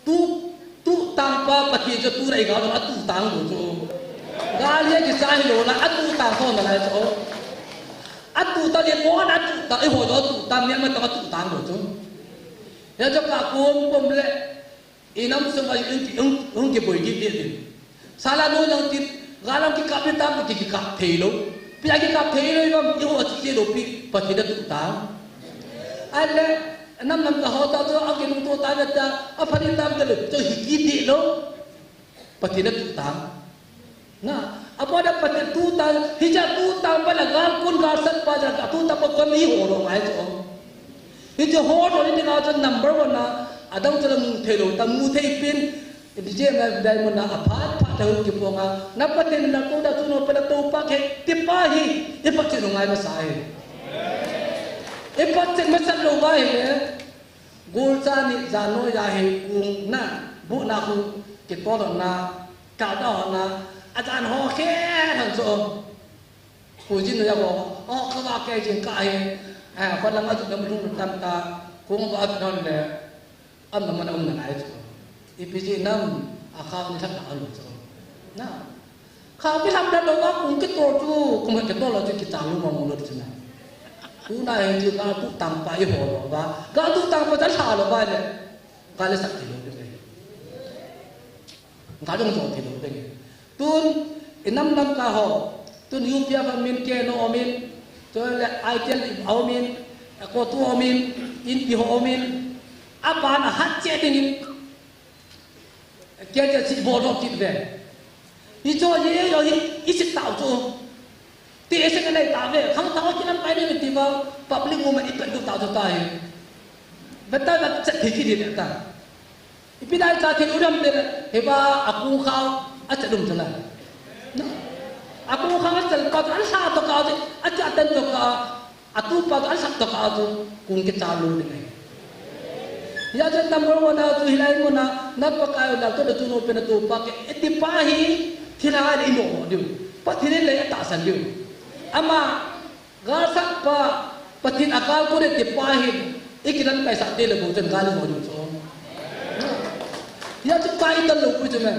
Tu, tuh tang pa Pathen chu tu lai gal a tuh tang lou chu. Gal hi kisa hilou la, a tuh tang kho na lai chu. A tuh tang le mo na tuh tang, i ho jo tuh tang, ni ma tang a tuh tang lou chu. Hijeh a chu ka kum kum le. Inam sunga hung, hung, hung kiboi kit ding. Sala no jong tin, galang kikap ni tam, ki, kikap thei lou. Pia kikap thei lou, ibang, iho a chi lou pi, Pathen a tuh tam. Ahile, nam nam ka ho ta chu, a kilungto ta ve ta, a pha ni tam ta lou, chu hi kiti lou. Pathen a tuh tam. Na, a pa da Pathen tuh tam, hiche tuh tam pa la gal kun gal sat pa ja ka tuh tam pa kon iho lou ngai chu. Hiche ho lou ni ka chu number one na, adang chu la mu thei lou, ta mu thei pin, Iti je ngai dai mun a aphat phat a hu kiponga, na Pathen na ko da tu no pa la to pa ke, ti pa hi, i Pathen ngai masa hi. I Pathen masa lou va hi le, gul cha ni ja no ya hi kung na, bu na khu, ki to lo na, ka da ho na, a jan ho khe han so. Pu jin no ya ko, o ka va ke jin ka hi, a, ko lang a tu na mu tam ta, kung va a tu le, Am na man a um na ngai chu. Ipi ji nam a khau ni thak na alu chu. Na. Khau ki lam da lo wa kung ki to chu, kung ki to lo chu ki ta lu ma mu lo chu na. Tu na hin ji ka tu tang pa i ho lo wa. Ka tu tang pa ta tha lo wa le. Ka le sak ti lo de. Ka jong jong ti lo de. Tun, i nam nam ka ho. Tun U P F a min ke no omin. Tun le I T L omin. Ko tu omin. In pi ho omin. Aban a hat che dingin. Ke ke si bol ho kit ve. Hi cho ye yo hi i sik tau cho. Ti e sik nei ta ve. Khang tau ki nam kai nei ti ba public movement i pet du tau cho ta hi. Ve ta ga chet hi ki di ta. Ipi dai cha thil u dam te le, hi ba a kung khau a chet um chala. A kung khau a chet pa a sa to ka, a cha ten to ka, a tu pa a sa to ka tu kung ke cha lu ni ngai. Ya cha number one a tu hilai mo na, na pa ka la to tu no pe na tu pa ke, iti pa hi, thil ha ni mo mo diu. Pa thil le ta san diu. Ama Galsat pa, Pathen a gal ko le ti pa hin, i kilan kai sat te le bo chun gal mo diu chu. Ya chu kai tan lo pu chu men.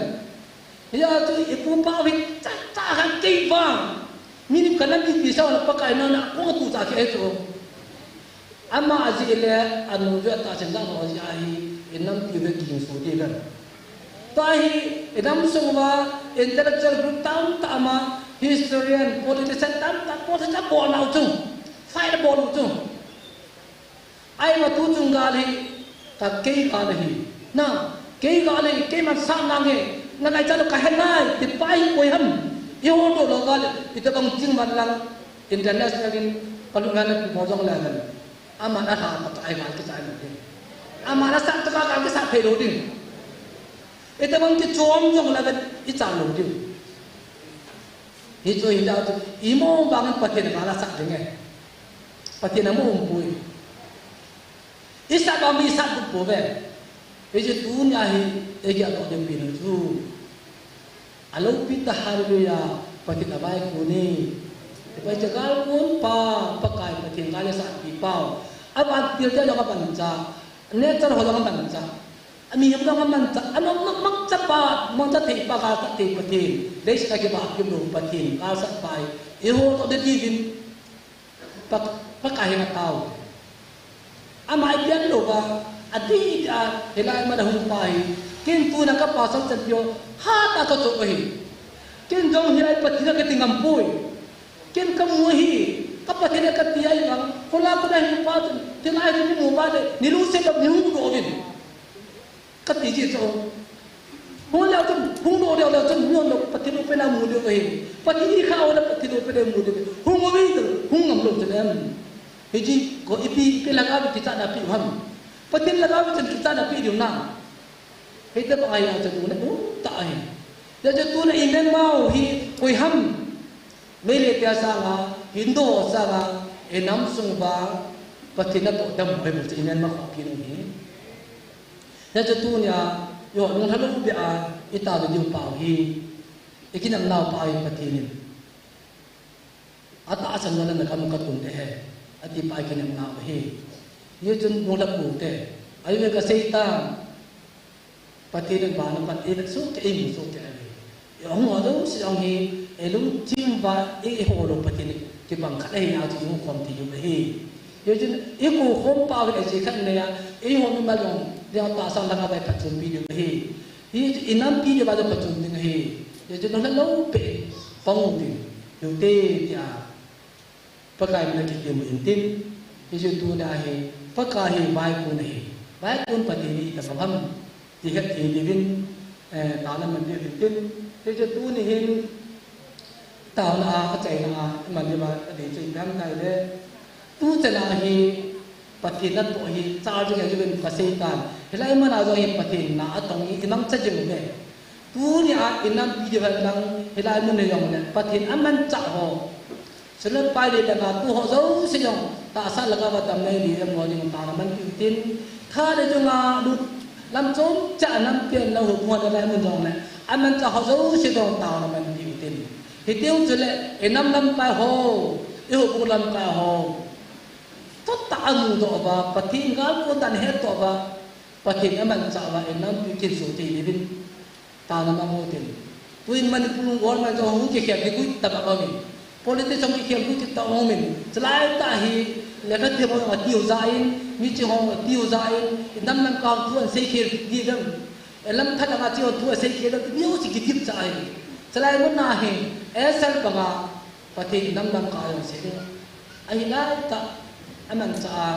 Ya chu i pu pa hin cha cha han kei vang. Min ka lam i ti sa la pa kai na na ko tu cha ke chu. Ama a ji le anu ju ta chen dang ho ji a hi, i nam pi ve ki su ti ve. Tua hi, i dam sung uva, intellectual group tamtah ama, historian, politician tamtah, politician bol nau chung, fight bol u chung. Ai ma tu chung gal hi, ka kei gal hi. Na, kei gal hi, kei man sa nang hi, na ngai cha ka hen nai, ti pa hi koi ham, i ho do lo gal, i ta bang ching man lang, international in, ka lu ngan na pi mo jong le ngan. Aman a lha ta ai gal kichai lo ding. Aman a sat ta gal kichai thei lo ding. Ita bang kichom jong la i chang lo ding. Hi chu hi la chu i mo bang Pathen gal a sat ding e. Pathen a mo um pui. I sat bang mi sat du po ve. Hi chu tunia hi e ki a to ding pi lo chu. A lopi ta hallelujah, Pathen a vai khu ni. Pai cha gal kun pa, Pakai Pathen gal le sa pi pau. A van til te jong a man cha, nature ho jong a man cha. A mi hom jong a man cha, a nom nom mang cha pa, mang cha thei pa gal sa thei Pathen. Dei sa ki ba ki lo Pathen, gal sa pai. I ho to de ti vin. Pa, Pakai henga tao. Ama i pian lo va, a di a, hilai ma da hung pa hi. Ken tu na ka pa sang chan pio, ha ta to to hi. Ken jong hilai Pathen a ka ti ngam poi. Ken ka mu hi, ka Pathen a ka ti ai vang. Ko la ko da hung pa tu, ti lai tu mu ba de, ni lu se ka ni hung do vin. Ka ti ji chu. Hung leo chun, hung do leo leo chun, hung lo, Pathen u pen a mu leo hi. Pathen i kha o la Pathen u pen a mu leo. Hung o wi, hung ngam lo chun em. Hi ji, ko ipi, ipi la ka bi kicha na pi ham. Pathen la ka bi chun kicha na pi diu na. Hi ta ba ai a chun u na, u ta ai. Ya chun tu na i men mau hi, koi ham. Mei le pia sanga, Hindu sanga, e nam sung ba, Pathen a to dam hoi bu i men ma kho pi nu hi. Hiche tunia, i ho nung lha lou beh a, i ta diu pau hi, i kinepnau pa hi Pathen in. Atahsan na na kam ka tun te he, ati pa i kinepnau hi. Hichun nung lha pou te, ahi ve ka sei ta, Pathen in vana pat i vet soh kei, i mu soh kei ahi. I hung ho jouse jong hi, i lungthim uva, i, i ho lou Pathen kibang khat ahi na chu i hung khom thei u ahi. Hichun, i kou khom pau hi ajeh khat nei a, i ho mimal jong, dia tahsan langa vai phatchompi diu ahi. Hichu i nampi diuva jong phatchom ding ahi. Hichu nolha lou peh, pang u tin, hiu te tia, Pakai min a kitem u hintin, hichu tuna hi, Pakai hi vaikun ahi, vaikun Pathen hi tabang ham, ti het thei diuvin, eh, taona man diu hintin, hichu tuni hin, taona a, achaina a, iman diuva, adei chu ipi ham tile, tuchan a hi, Pathen natoh hi, chal jing ahi uvin kasei tan, hilai mun a jong hi Pathen na atong hi, imangcha jing uve. Tuni a inampi diu hen lang, hilai mun hi jong le, Pathen amanchah ho. Sum le pai le langa tu ho jouse jong, tahsa langa va damna nei ding ho ding taona man diu tin, khat le jong a lut, lam chom cha nampi na houbung ho le lai mun jong le, amanchah ho jouse jong taona man diu tin. Hitiu chule, inam lamkai ho, ihoubung lamkai ho. Chutah a amudoh uva, Pathen galkon dan ahetdoh uva, Pathen amanchah uva, inampi thil soh thei diuvin. Taona mang u tin. Tuin Manipur government jong hung kikhel kigui tah bang umin. Politics jong kikhel gui tah umin. Chulai tah hi lekha thiem ho jong atiu jeh in, miching ho jong atiu jeh in, inam lamkai ho thu asei khel ding jong. Elam khat anga chi ho thu asei khel ding jong, mi ho chi kidip cha ahi. Chulai mun a hi, esal banga, Pathen inam lamkai jong sei ding. Ahi lai tah, amanchah a,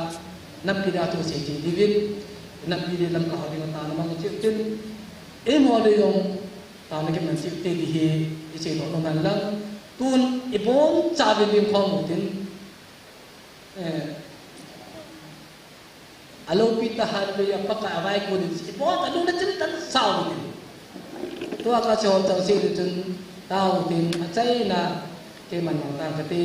nampi le a thu sei thei diuvin, nampi le lamkai ho ding taona mang u tin, eiho le jong, taona kiman thei u te ding hi, isei doh nom hen lang, tun ibonchauvin ding khom u tin, eh, Alopi tah Hallelujah, Pakai avaikun in, iboncha lung le chim tah sao in. Tua kasei ho chang sei le chun, tao tin, achaina, keiman mang tang kate.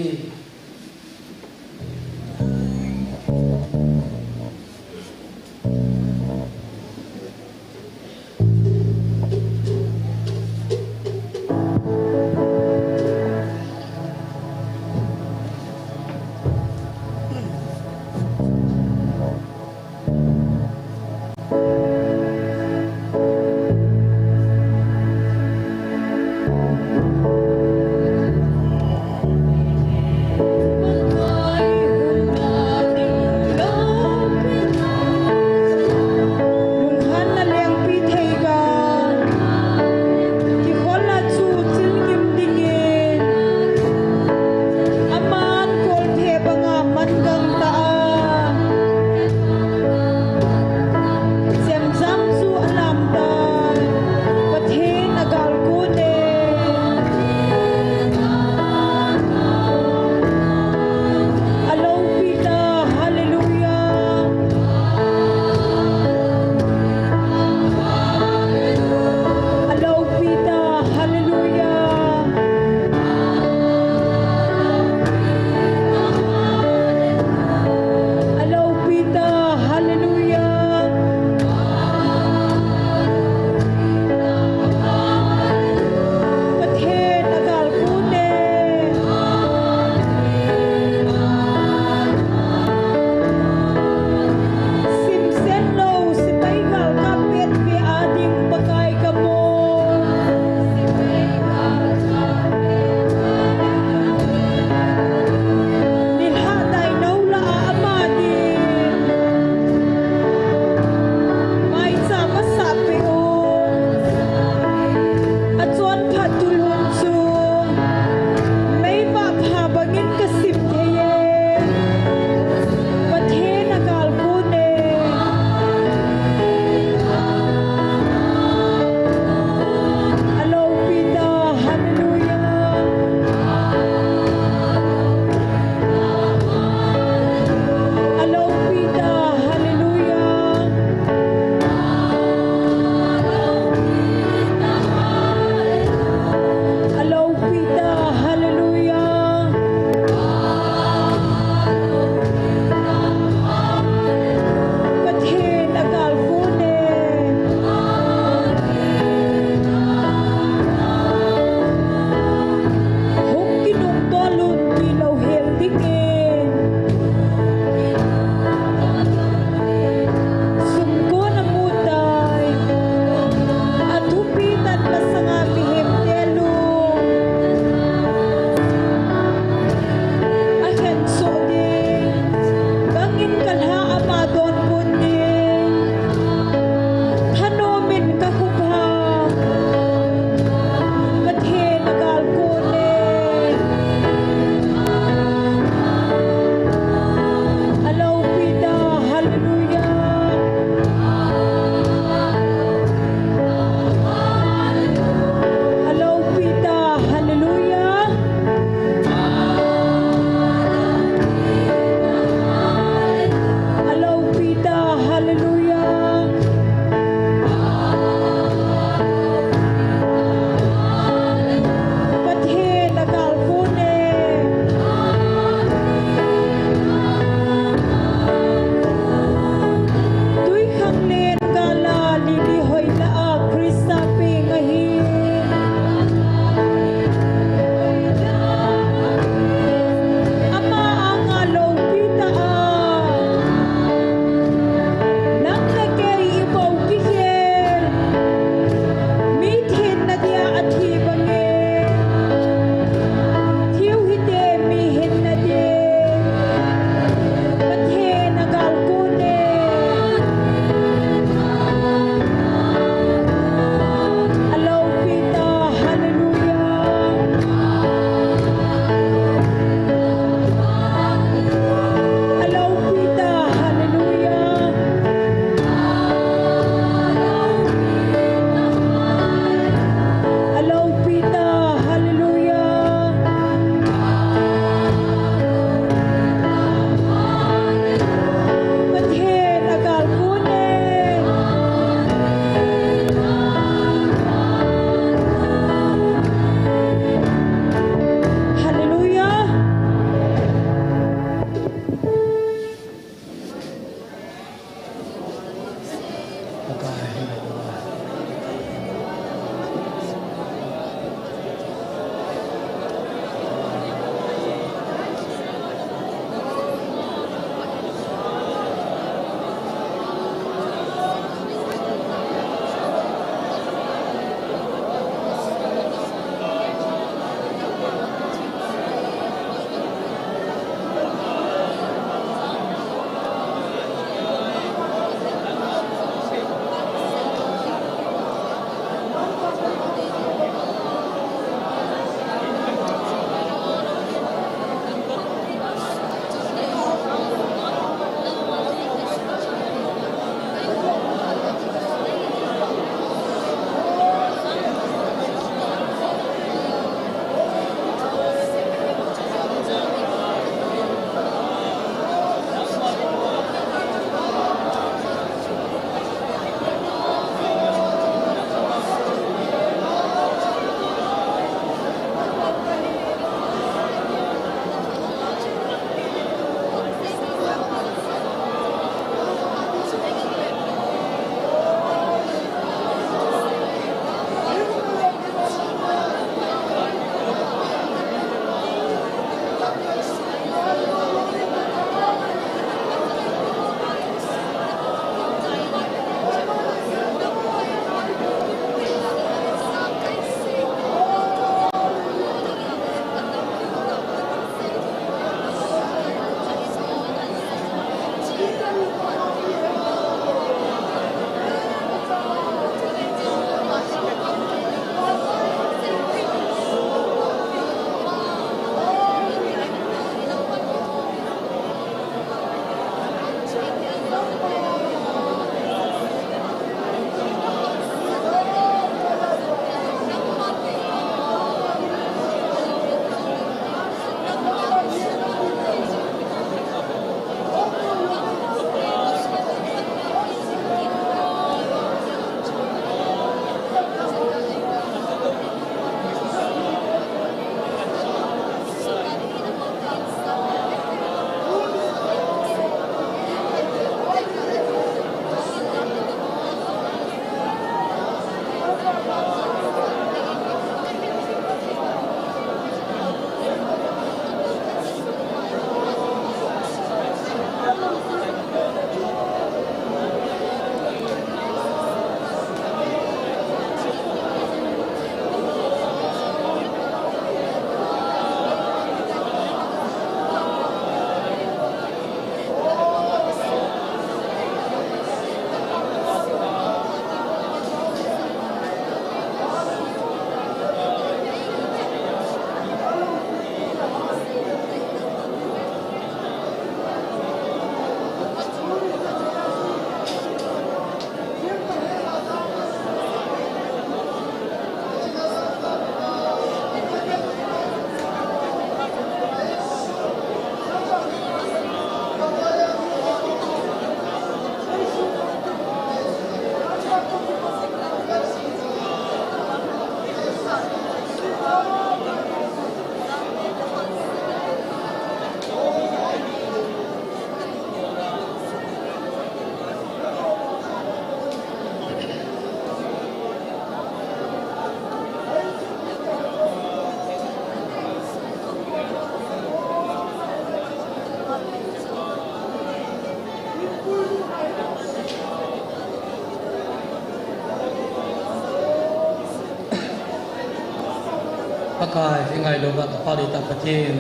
Pakai, i ngailu va ka Pa le ta Pathen.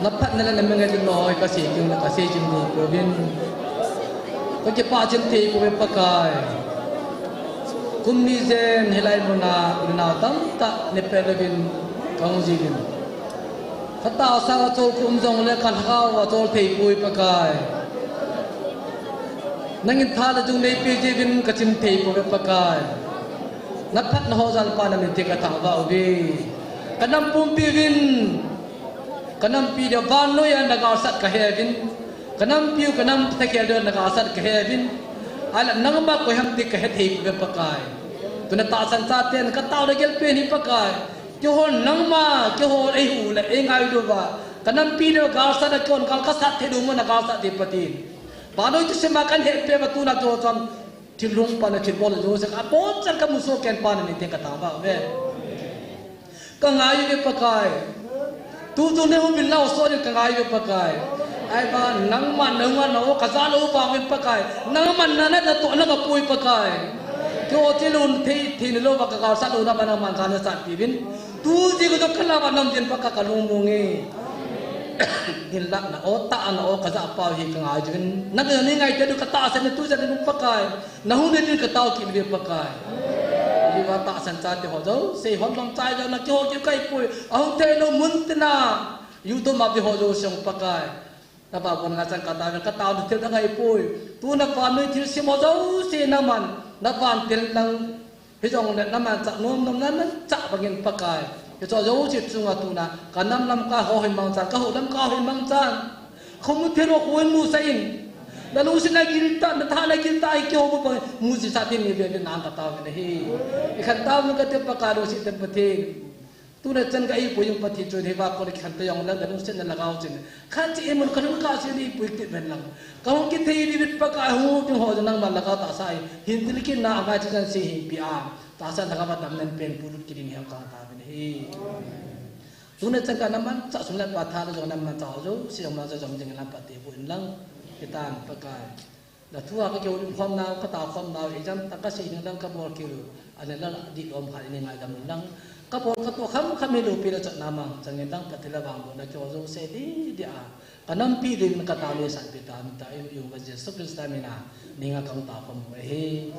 Na phatna le na mingai din noi ka sei ding le ka sei ding ni ko vin. Ka kipah chim thei ko ve Pakai. Kum ni jen hilai muna, unau tamtah ne pe le vin ka hung ji vin. Ka tahsa ka chol kum jong le ka lhagao ka chol thei poi Pakai. Nangin tha le jung nei pe ji vin ka chim thei ko ve Pakai. Na phatna ho jal pa na min te ka thangvah uve. Ka nam pumpi vin, ka nampi le vannoi a na galsat ka he vin. Ka nampi u ka nam thakhel le na galsat ka he vin. Ahile nangma koi ham ti ka he thei ko ve Pakai. Tuna tahsan chaten ka tao le gel pen hi Pakai. Keiho nangma, keiho ei hu le ei ngailu va. Ka nampi le galsat na kon gal ka sat thei lu mo na galsat thei Pathen. Vannoi thusima kan he pe va tuna keiho chun. Thil lhung pa na thil bol jouse ka bol chan ka muso ken pa na min te ka thangvah uve. Ka ngai uve Pakai. Tu tu ne hung vin lau so ka ngai uve Pakai. Ai ba nangman na nga na o ka ja lo ba uve Pakai. Nangman na na na to na ka pui Pakai. Keiho thil lhung thei thei ni lo ba ka galsat lo na ba nangman ja na sat pi vin. Tu ji ko ka la ba nam jin Pakai ka lung mong e. Hin lak na o ta na o ka ja pa hi ka ngai uve. Na ka ni ngai te du ka tahsan na tu ja ni Pakai. Na hung nei din ka tao kit uve Pakai. Hiva tahsan chate ho jouse, hon lom chai jo na kihou kit kai poi. Ahung thei lou mun tina. Yu to ma vi ho jouse Pakai. Na ba bon nga chan ka tao, ka tao thil dang ai poi. Tu na vannoi thil sim ho jouse na man. Na van thil dang hi jong le na man cha nom nom na man cha bangin Pakai. Hicho jouse chunga tuna. Ka nam lam ka ho hin mang chan, ka ho lam ka ho hin mang chan. Khomu thero khoi mu sa in. Na lungset na gil ta, na tha na gil ta, i kihou pa mu ji sa tin ni ve ve na ka tao ve na hi. I khan tao ve ka te Pakai lungset ten Pathen. Tuna chan ka i pui yung Pathen chu ni va ko le khan te yong lang na lungset na lagao chin. Khan chi i mun ka lung ka si ni pui ti ven lang. Ka hung kithei ni vit Pakai hu ting ho nangma lagao tahsa i. Hin til kin na angai chi chan si hin pi a. Tahsa lagao va dam nan pen pu lut ki ding hem ka tao ve na hi. Tuna chan ka na manchah sum le pai tha le jong na manchah ho jouse jong na jong jing lam pha te bu in lang. Kitan Pakai. Na thu a ka kihoulim khom nau, ka tao khom nau, ijat tah ka sei ding lang ka bol kit u. Ahile la dihlom khat in ngai dam in lang. Ka bol ka toh kham kham hi loupi le chotna mang chang in lang Pathen le vangbohna kihou jouse di di a. Ka nampi ding ka tao le san pi ta min ta in yung ka Jesu Christa min a. Ning a ka hung tao khom u ahi.